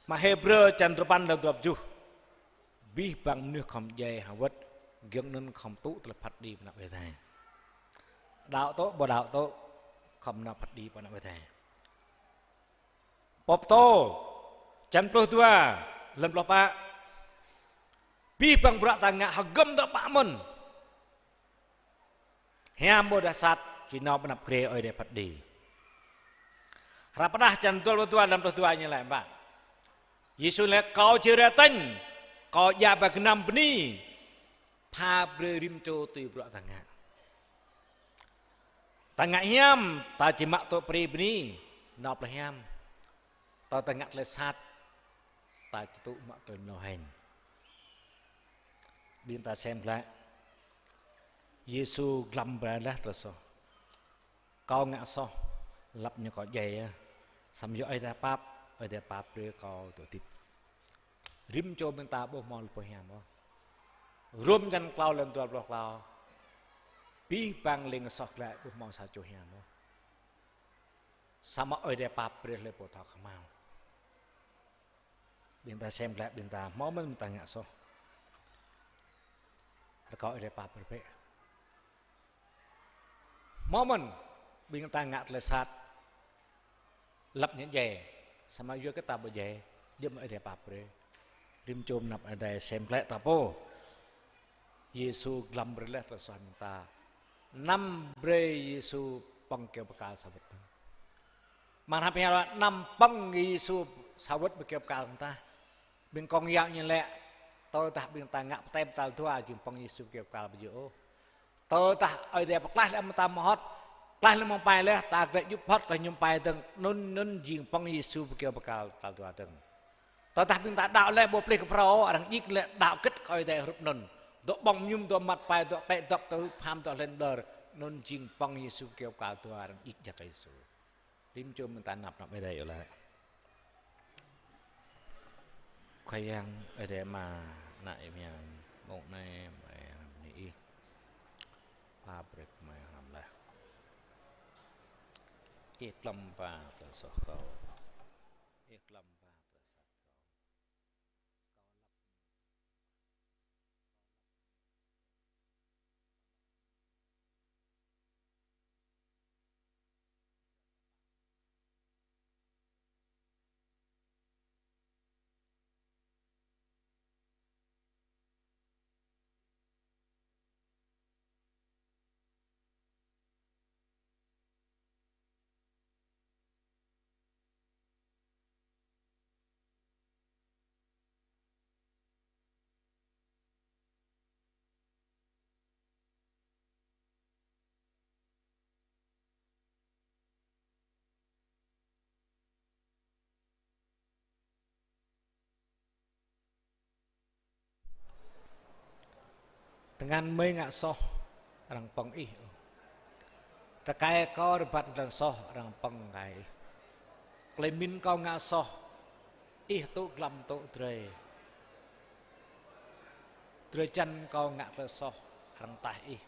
Mă Hêbrơ črăn duapăn lăn duapăn tơjuh. Abih bang mơnuih khŏm djai hơwơ̆t, giŏng anŭn khŏm tŭ tơlơi phat kơđi pơ anăp Ơi Adai. Đaŏ tŭ, ƀu đaŏ tŭ, khŏm nao phat kơđi pơ anăp Ơi Adai. Pô pơtô, črăn pluh dua, lăn pluh pă. Abih bang bruă ta ngă hơgŏm tơpă mơ̆n. Hiam ƀôdah sat, či nao pơ anăp grê Ơi Adai phat kơđi. Hră pơrơđah črăn dua pluh dua, lăn pluh dua ñu laĭ mơ̆n. Yêsu laĭ: Kâo či rai tañ, Kâo djă ba gơnam bơni, pha brơi rĭm čô tui bruă ta ngă. Ta ngă hiam, ta či mă tŭ brơi bơni, nao plơi hiam. Tơdah ta ngă tơlơi sat, ta či tŭ mă tơlơi mlâo hĕn. Ƀing ta sem glaĭ. Yêsu glăm brơi laih tơlơi soh. Kâo ngă soh, lăp ñu kâo djai yơh. Samơ̆ yua Ơi Adai pap, Ơi Adai pap brơi kâo tŭ hơdip. Rĭm čô ƀing ta ƀu hmâo tơlơi pô hiam ôh. Rôm črăn klâo lăn dua pluh klâo. Abih bang leng soh glaĭ ƀu hmâo sa čô hiam ôh. Samơ̆ Ơi Adai pap brơi hlơi pô thâo kơhma̱l. Ƀing ta sem glaĭ ƀing ta hmâo mơ̆n ƀing ta ngă soh. Rơkâo Ơi Adai pap brơi bĕ. Hmâo mơ̆n ƀing ta ngă tơlơi sat. Lăp ñu djai. Samơ̆ yua kơ ta ƀu djai. Djơ̆ mơ̆ Ơi Adai pap brơi. Rĭm čô pơ anăp Ơi Adai sem glaĭ ta pô. Yêsu glăm brơi laih tơlơi soh ƀing ta. Anăm brơi Yêsu pơ̆ng kơyâo bơkal sa wơ̆t. Mơ̆ng anăp hiam lŏ anăm pơ̆ng Yêsu sa wơ̆t ƀơi kơyâo bơkal ta. Ƀing kông yă ñu lĕ, tơdah ƀing ta ngă baptem tal dua jing pơ̆ng Yêsu kơyâo bơkal ƀu djơ̆ ôh. Tơdah Ơi Adai pơklaih lĕ mơta mơhŏt, klaih lĕ mơ̆ng pai leh, ta glaĭ djŭp hŏt, tơdah ñu pai dơ̆ng, anŭn, anŭn jing pơ̆ng Yêsu kơyâo bơkal tal dua dơ̆ng. Tơdah ƀing ta đaŏ lĕ ƀu plih kơ phrâo, arăng djik lĕ đaŏ kĭt kơ Ơi Adai hrup anŭn. Dŏ ƀơ̆ng mơñum, dŏ măt pai, dŏ kĕ dŏp, dŏ hưp ham, dŏ hlĕn đơr, anŭn jing pơ̆ng Yêsu kơyâo bơkal dua, arăng djik jak kơ Yêsu. Rĭm čô ƀing ta năp, năp Ơi Adai yơh lĕ. Khua Yang Ơi Adai Ama, ană Ih mơyang, mông anai mơi hrăm bơni Ih. Pap brơi kơ mơi hrăm laih. Ih klăm pap tơlơi soh kâo. Ih klăm pap tơlơi sat kâo. Tơngan mơi ngă soh, arăng pơ̆ng ih. Tơkai kâo rơbat lŏn soh, arăng pơ̆ng tơkai ih. Tơlơi pơmĭn kâo ngă soh, ih tŭ glăm tŭ drơi. Drơi jăn kâo ngă tơlơi soh, arăng taih ih.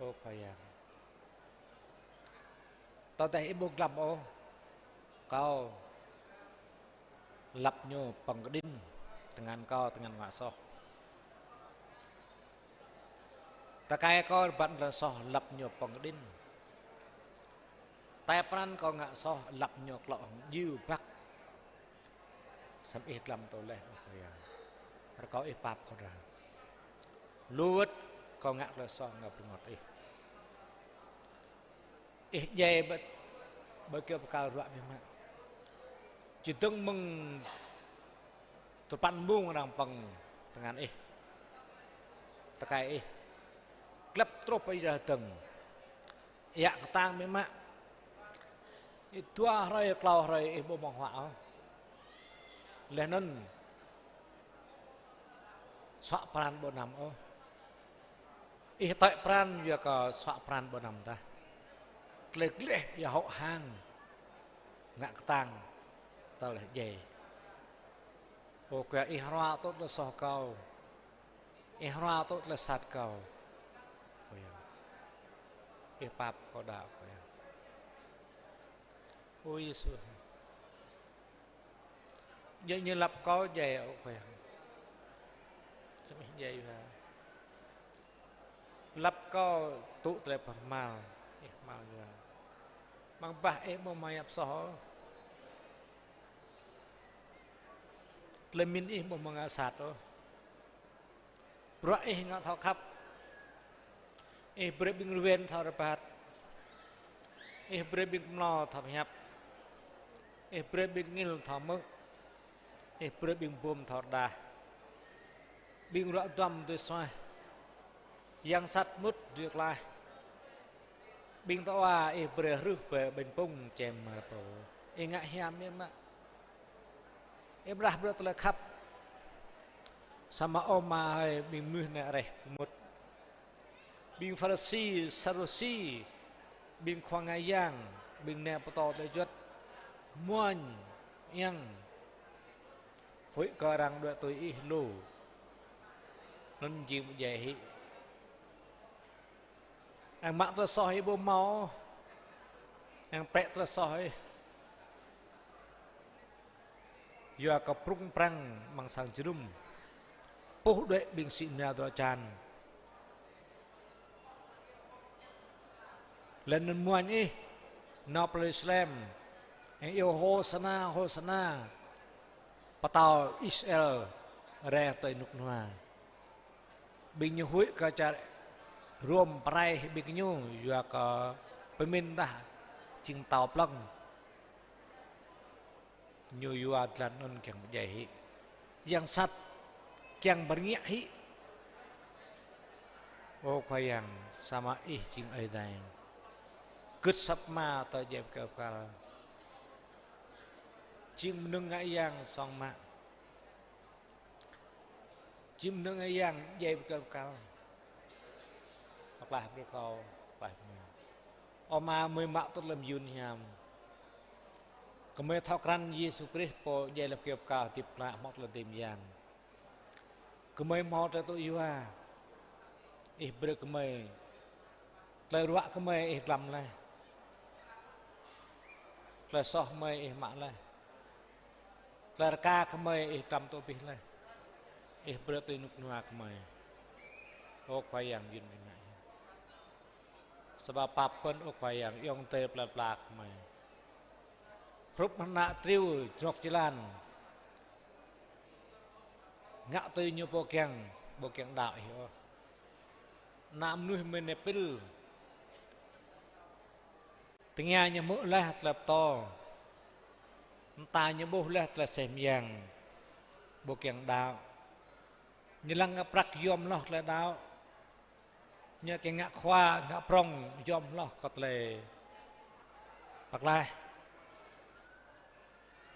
Ơ Khua Yang. Tơdah ih ƀu glăm ôh, kâo lăp ñu pơ̆ng kơđĭn, tơngan kâo, tơngan ngă soh. Tơkai kâo rơbat lŏn soh, lăp ñu pơ̆ng kơđĭn. Tơlơi pran kâo ngă soh, lăp ñu klŏ hăng djơ̆ băk. Samơ̆ ih glăm tui laih, ơ Khua Yang. Rơkâo ih pap kâo đa. Lu wơ̆t kâo ngă tơlơi soh ngă rơngot ih. Ih djai ƀơi, ƀơi kơyâo bơkal ruă biă mă. Či dơ̆ng mơ̆ng tơpăn mông arăng pơ̆ng tơngan ih. Tơkai ih. Glăp truh pơ ih rah dơ̆ng. Ih ngă kơtang biă mă. Ih dua hrơi, klâo hrơi ih ƀu mơ̆ng huă ôh. Laih anŭn suă pran ƀu năm ôh. Ih tơi pran yua kơ suă pran ƀu năm tah. Gleh gleh ih hŏ hăng ngă kơtang tơlơi djai. Ơ Khua Yang, ih hrua tŭ tơlơi soh kâo. Ih hrua tŭ tơlơi sat kâo. Khua Yang. Ih pap kâo đa, Khua Yang. Ơ Yêsu. Djơ̆ ñu lăp kâo djai, ơ Khua Yang. Samơ̆ ih djai yua. Lăp kâo tŭ tơlơi pơhmal, ih hmal yua. Mơ̆ng bah ih ƀu mơ̆ng yap soh ôh. Tơlơi pơmĭn ih ƀu mơ̆ng ngă sat ôh. Bruă ih ngă thâo khăp. Ih brơi ƀing rơwen thâo rơbat. Ih brơi ƀing kơmlô thâo pơhiăp. Ih brơi ƀing ngil thâo hmư̆. Ih brơi ƀing bum thâo rơđah. Ƀing ruă duăm dưi suaih. Yang sat mŭt dưi klaih. Ƀing tơwa ih brơi hrưh pơ ƀañ pŭng čem rơpô. Ih ngă hiam biă mă. Ih pơrơđah brơi tơlơi khăp. Samơ̆ ơ Ama hơi, ƀing mơnuih anai reh mŭt. Ƀing Pharisi, Sadusi, ƀing khua ngă yang, ƀing nai pơtô tơlơi juăt, muañ, yang. Huĭ kơ arăng đuaĭ tui ih lu. Anŭn jing ƀu djai hĭ. Arăng mă tơlơi soh ih ƀu hmâo. Arăng prĕ tơlơi soh ih. Yua kơ prŭng prăng amăng sang jơnum. Puh đuaĭ ƀing sĭ nao drŏ čan. Laih anŭn muañ ih, nao pơ Yêrusalem, arăng iâu Hôsana, Hôsana, Pơtao Israel rai tui rơnŭk rơnua. Ƀing ñu huĭ kơ čar Rôm pơrai hĭ ƀing ñu, yua kơ pơmĭn tah jing tâo plơ̆ng. Ñu yua tơlơi anŭn kiăng pơdjai hĭ. Yang sat kiăng pơrơngiă hĭ. Ơ Khua Yang, samơ̆ Ih jing Ơi Adai. Gưt asăp Ama tơl djai kơ kal. Jing mơnơ̆ng ngă yang song mă. Jing mơnơ̆ng ngă yang djai kơ kal. Pơklaih brơi kâo, pơklaih brơi. Ơ Ama, gơmơi mă tŭ lăm yun hiam. Gơmơi thâo krăn Yêsu Krist pô djai lăp kơyâo pơkal hơdip glaĭ hmâo tơlơi tĭm yang. Gơmơi hmâo tơlơi tŭ yua. Ih brơi gơmơi. Tơlơi ruă gơmơi Ih glăm laih. Tơlơi soh gơmơi Ih mă laih. Tơlơi rơka gơmơi Ih glăm tŭ abih laih. Ih brơi tui rơnŭk rơnua gơmơi. Ơ Khua Yang, yun ƀing ngă. Samơ̆ pap pơ̆n, ơ Khua Yang, ayŏng adơi plơi pla gơmơi. Hrup ană triu jrŏk jơlan. Ngă tui ñu pô kiăng, ƀu kiăng đaŏ Ih ôh. Ană mơnuih mơ̆n anai pil. Tơngia ñu hmư̆ laih tơlơi pơtô. Mơta ñu ƀuh laih tơlơi aseh mơyang. Ƀu kiăng đaŏ. Ñu lăng kơ prăk yom hloh tơlơi đaŏ. Ñu kiăng ngă khua, ngă prŏng, yom hloh kơ tơlơi pơklaih.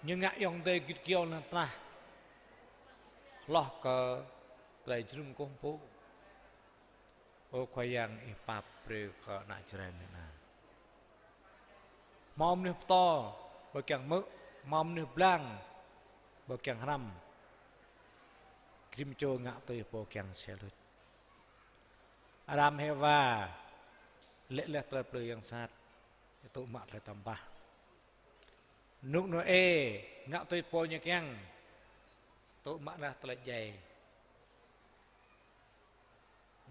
Ñu ngă ayŏng adơi git gioh lŏn tơnah hloh kơ tơlơi jơnum kơkuh pơpŭ. Ơ Khua Yang, Ih pap brơi kơ ană Jrai anai. Hmâo mơnuih pơtô, ƀu kiăng hmư̆, hmâo mơnuih blang, ƀu kiăng hrăm. Gơyut čô ngă tui pô kiăng sel luč. Ađam Hêwa, lĕ laih tơlơi plư yang sat, tŭ mă tơlơi tăm pah. Rơnŭk Nôê, ngă tui pô ñu kiăng, tŭ mă laih tơlơi djai.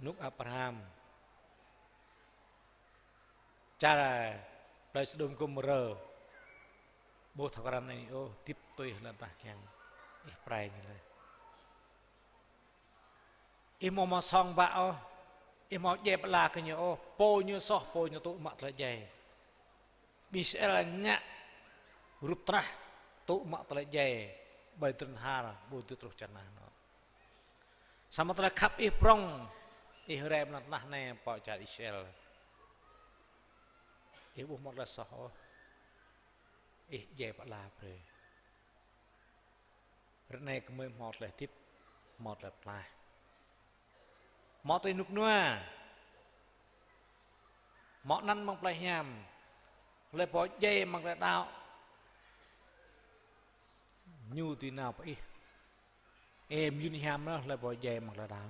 Rơnŭk Abraham, čar plơi Sôđôm Gômôrơ, ƀu thâo krăn Ih ôh, hơdip tui lŏn tơnah kiăng, Ih pơrai ñu laih. Ih hmâo hmâo song ƀă ôh, Ih hmâo djai pơala kơ ñu ôh, pô ñu soh, pô ñu tŭ mă tơlơi djai. Ƀing Israel ngă rup trah, tŭ mă tơlơi djai, ƀơi tơdron har, ƀu dưi truh čar nah anŭn. Samơ̆ tơlơi khăp Ih prŏng, Ih rai amăng lŏn tơnah anai pơ čar Israel. Ih ƀu hmâo tơlơi soh ôh. Ih djai pơala brơi. Ră anai gơmơi hmâo tơlơi hơdip, hmâo tơlơi pơklaih. Hmâo tui rơnŭk rơnua. Hmâo anăn amăng plei hiam. Hlơi pô djai amăng tơlơi đaŏ, ñu dưi nao pơ Ih. Ih mơyun hiam anŭn, hlơi pô djai amăng tơlơi đaŏ.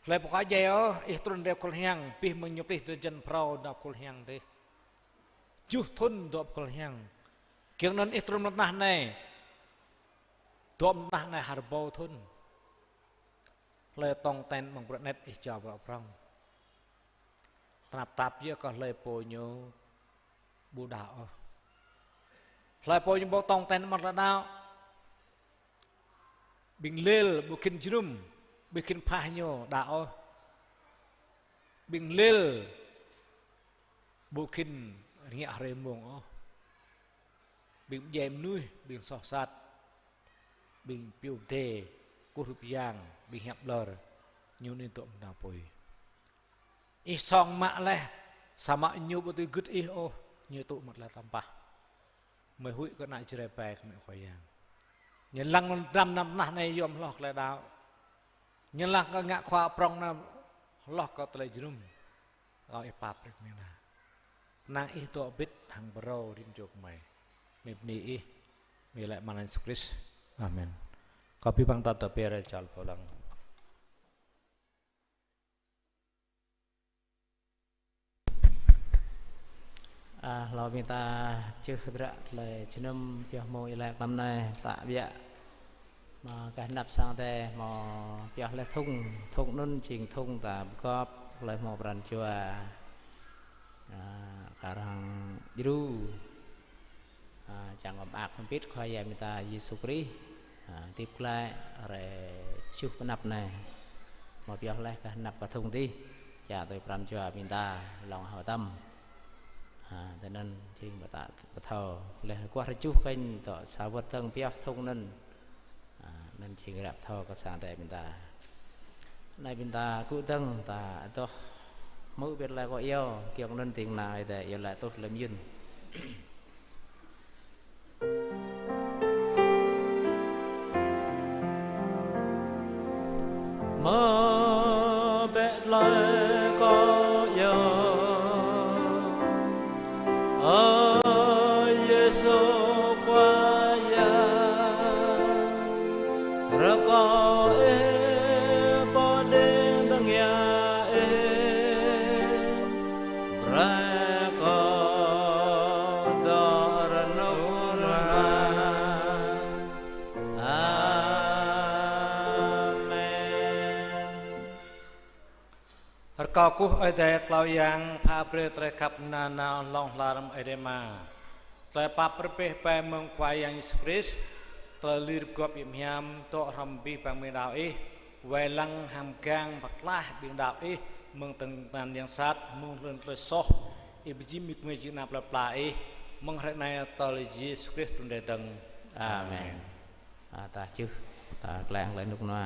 Hlơi pô aka djai ôh, Ih trŭn rai pơ khul hiăng, abih mơ̆ng ñu plih drơi jăn phrâo nao pơ khul hiăng dih. Tơjuh thŭn dŏ pơ khul hiăng. Kiăng anŭn Ih trŭn amăng lŏn tơnah anai. Dŏ amăng lŏn tơnah anai ha rơbâo thŭn. Hlơi tŏng ten amăng bruă anet Ih jao bruă prŏng. Tơnap tap yơh kơ hlơi pô ñu ƀu đaŏ ôh. Hlơi pô ñu ƀu tŏng ten amăng tơlơi đaŏ. Ƀing lil ƀu khĭn jơnum, ƀu khĭn phah ñu đaŏ ôh. Ƀing lil ƀu khĭn rơngiă hrơi mông ôh. Ƀing pơdjai mơnuih, ƀing soh sat, ƀing pioh pơdai, kơkuh rup yang, ƀing hiăp ƀlŏr, ñu anai dŏ mơ̆ng anai apui. Ih song mă laih, samơ̆ ñu ƀu dưi gưt Ih ôh, ñu tŭ mă tơlơi tăm pah. Gơmơi huĭ kơ ană Jrai ƀai gơmơi Khua Yang. Ñu lăng dram amăng lŏn tơnah anai yom hloh kơ tơlơi đaŏ. Ñu lăng kơ ngă khua prŏng anai hloh kơ tơlơi jơnum. Rơkâo Ih pap brơi kơ gơmơi anai. Kơnang Ih dŏ hơbĭt hăng phrâo rĭm čô gơmơi. Gơmơi bơni Ih, gơmơi laĭ amăng anăn Yêsu Krist. Amen. Kâo abih bang ta tơbiă rai čar pô lăng. A, hlâo ƀing ta čih hơdră tơlơi jơnum pioh mông iâu laĭ tlam anai, ta ƀiă. Mă kơ anăp sang Adai, mă pioh laih thŭng, thŭng anŭn jing thŭng ta pơgop, laih mă pran jua. A, kar hăng djru. A, čang kơ mơak hơbĭt Khua Yang ƀing ta Yêsu Krist. A, hơdip glaĭ hrơi tơjuh pơ anăp anai. Mă pioh laih kơ anăp kơ thŭng dih. čar tui pran jua ƀing ta lŏng hơtăm. Ha, tui anŭn jing ƀu ta pơthâo leh kuah rơjuh kơnh tŏ sa wơ̆t dơ̆ng pioh thŭng anŭn. Ha, anŭn jing ră pơthâo kơ sang tê ƀing ta. Anai ƀing ta kŭ dơ̆ng ta adoh hmư̆ ƀiă lĕ kơ iâu, kiăng anŭn ding nai tê iâu lĕ tuh lơm yun. Mơ bĕ tơlơi kâo iâu, ơ Yêsu Khua Yang, rơkâo Ih pơđing tơngia Ih, brơi kâo dŏ rơnŭk rơnua. Amen. Rơkâo kơkuh Ơi Adai tlâo yang pha brơi tơlơi khăp nanao hlŏng lar mơ̆ng Ơi Adai Ama, tơlơi pap rơbeh ƀai mơ̆ng Khua Yang Yêsu Krist, tơlơi lir gŏp yơ̆m hiam dŏ hrŏm abih bang ƀing đaŏ Ih, wai lăng hăng mgang pơklaih ƀing đaŏ Ih mơ̆ng tơngan yang sat, mơ̆ng hlŭn tơlơi soh, Ih pơjing mơnuih jing ană plơi pla Ih, mơ̆ng hrơi anai tơl Yêsu Krist trŭn rai dơ̆ng. Amen. Amen. A, ta čih, ta klăng lĕ rơnŭk rơnua.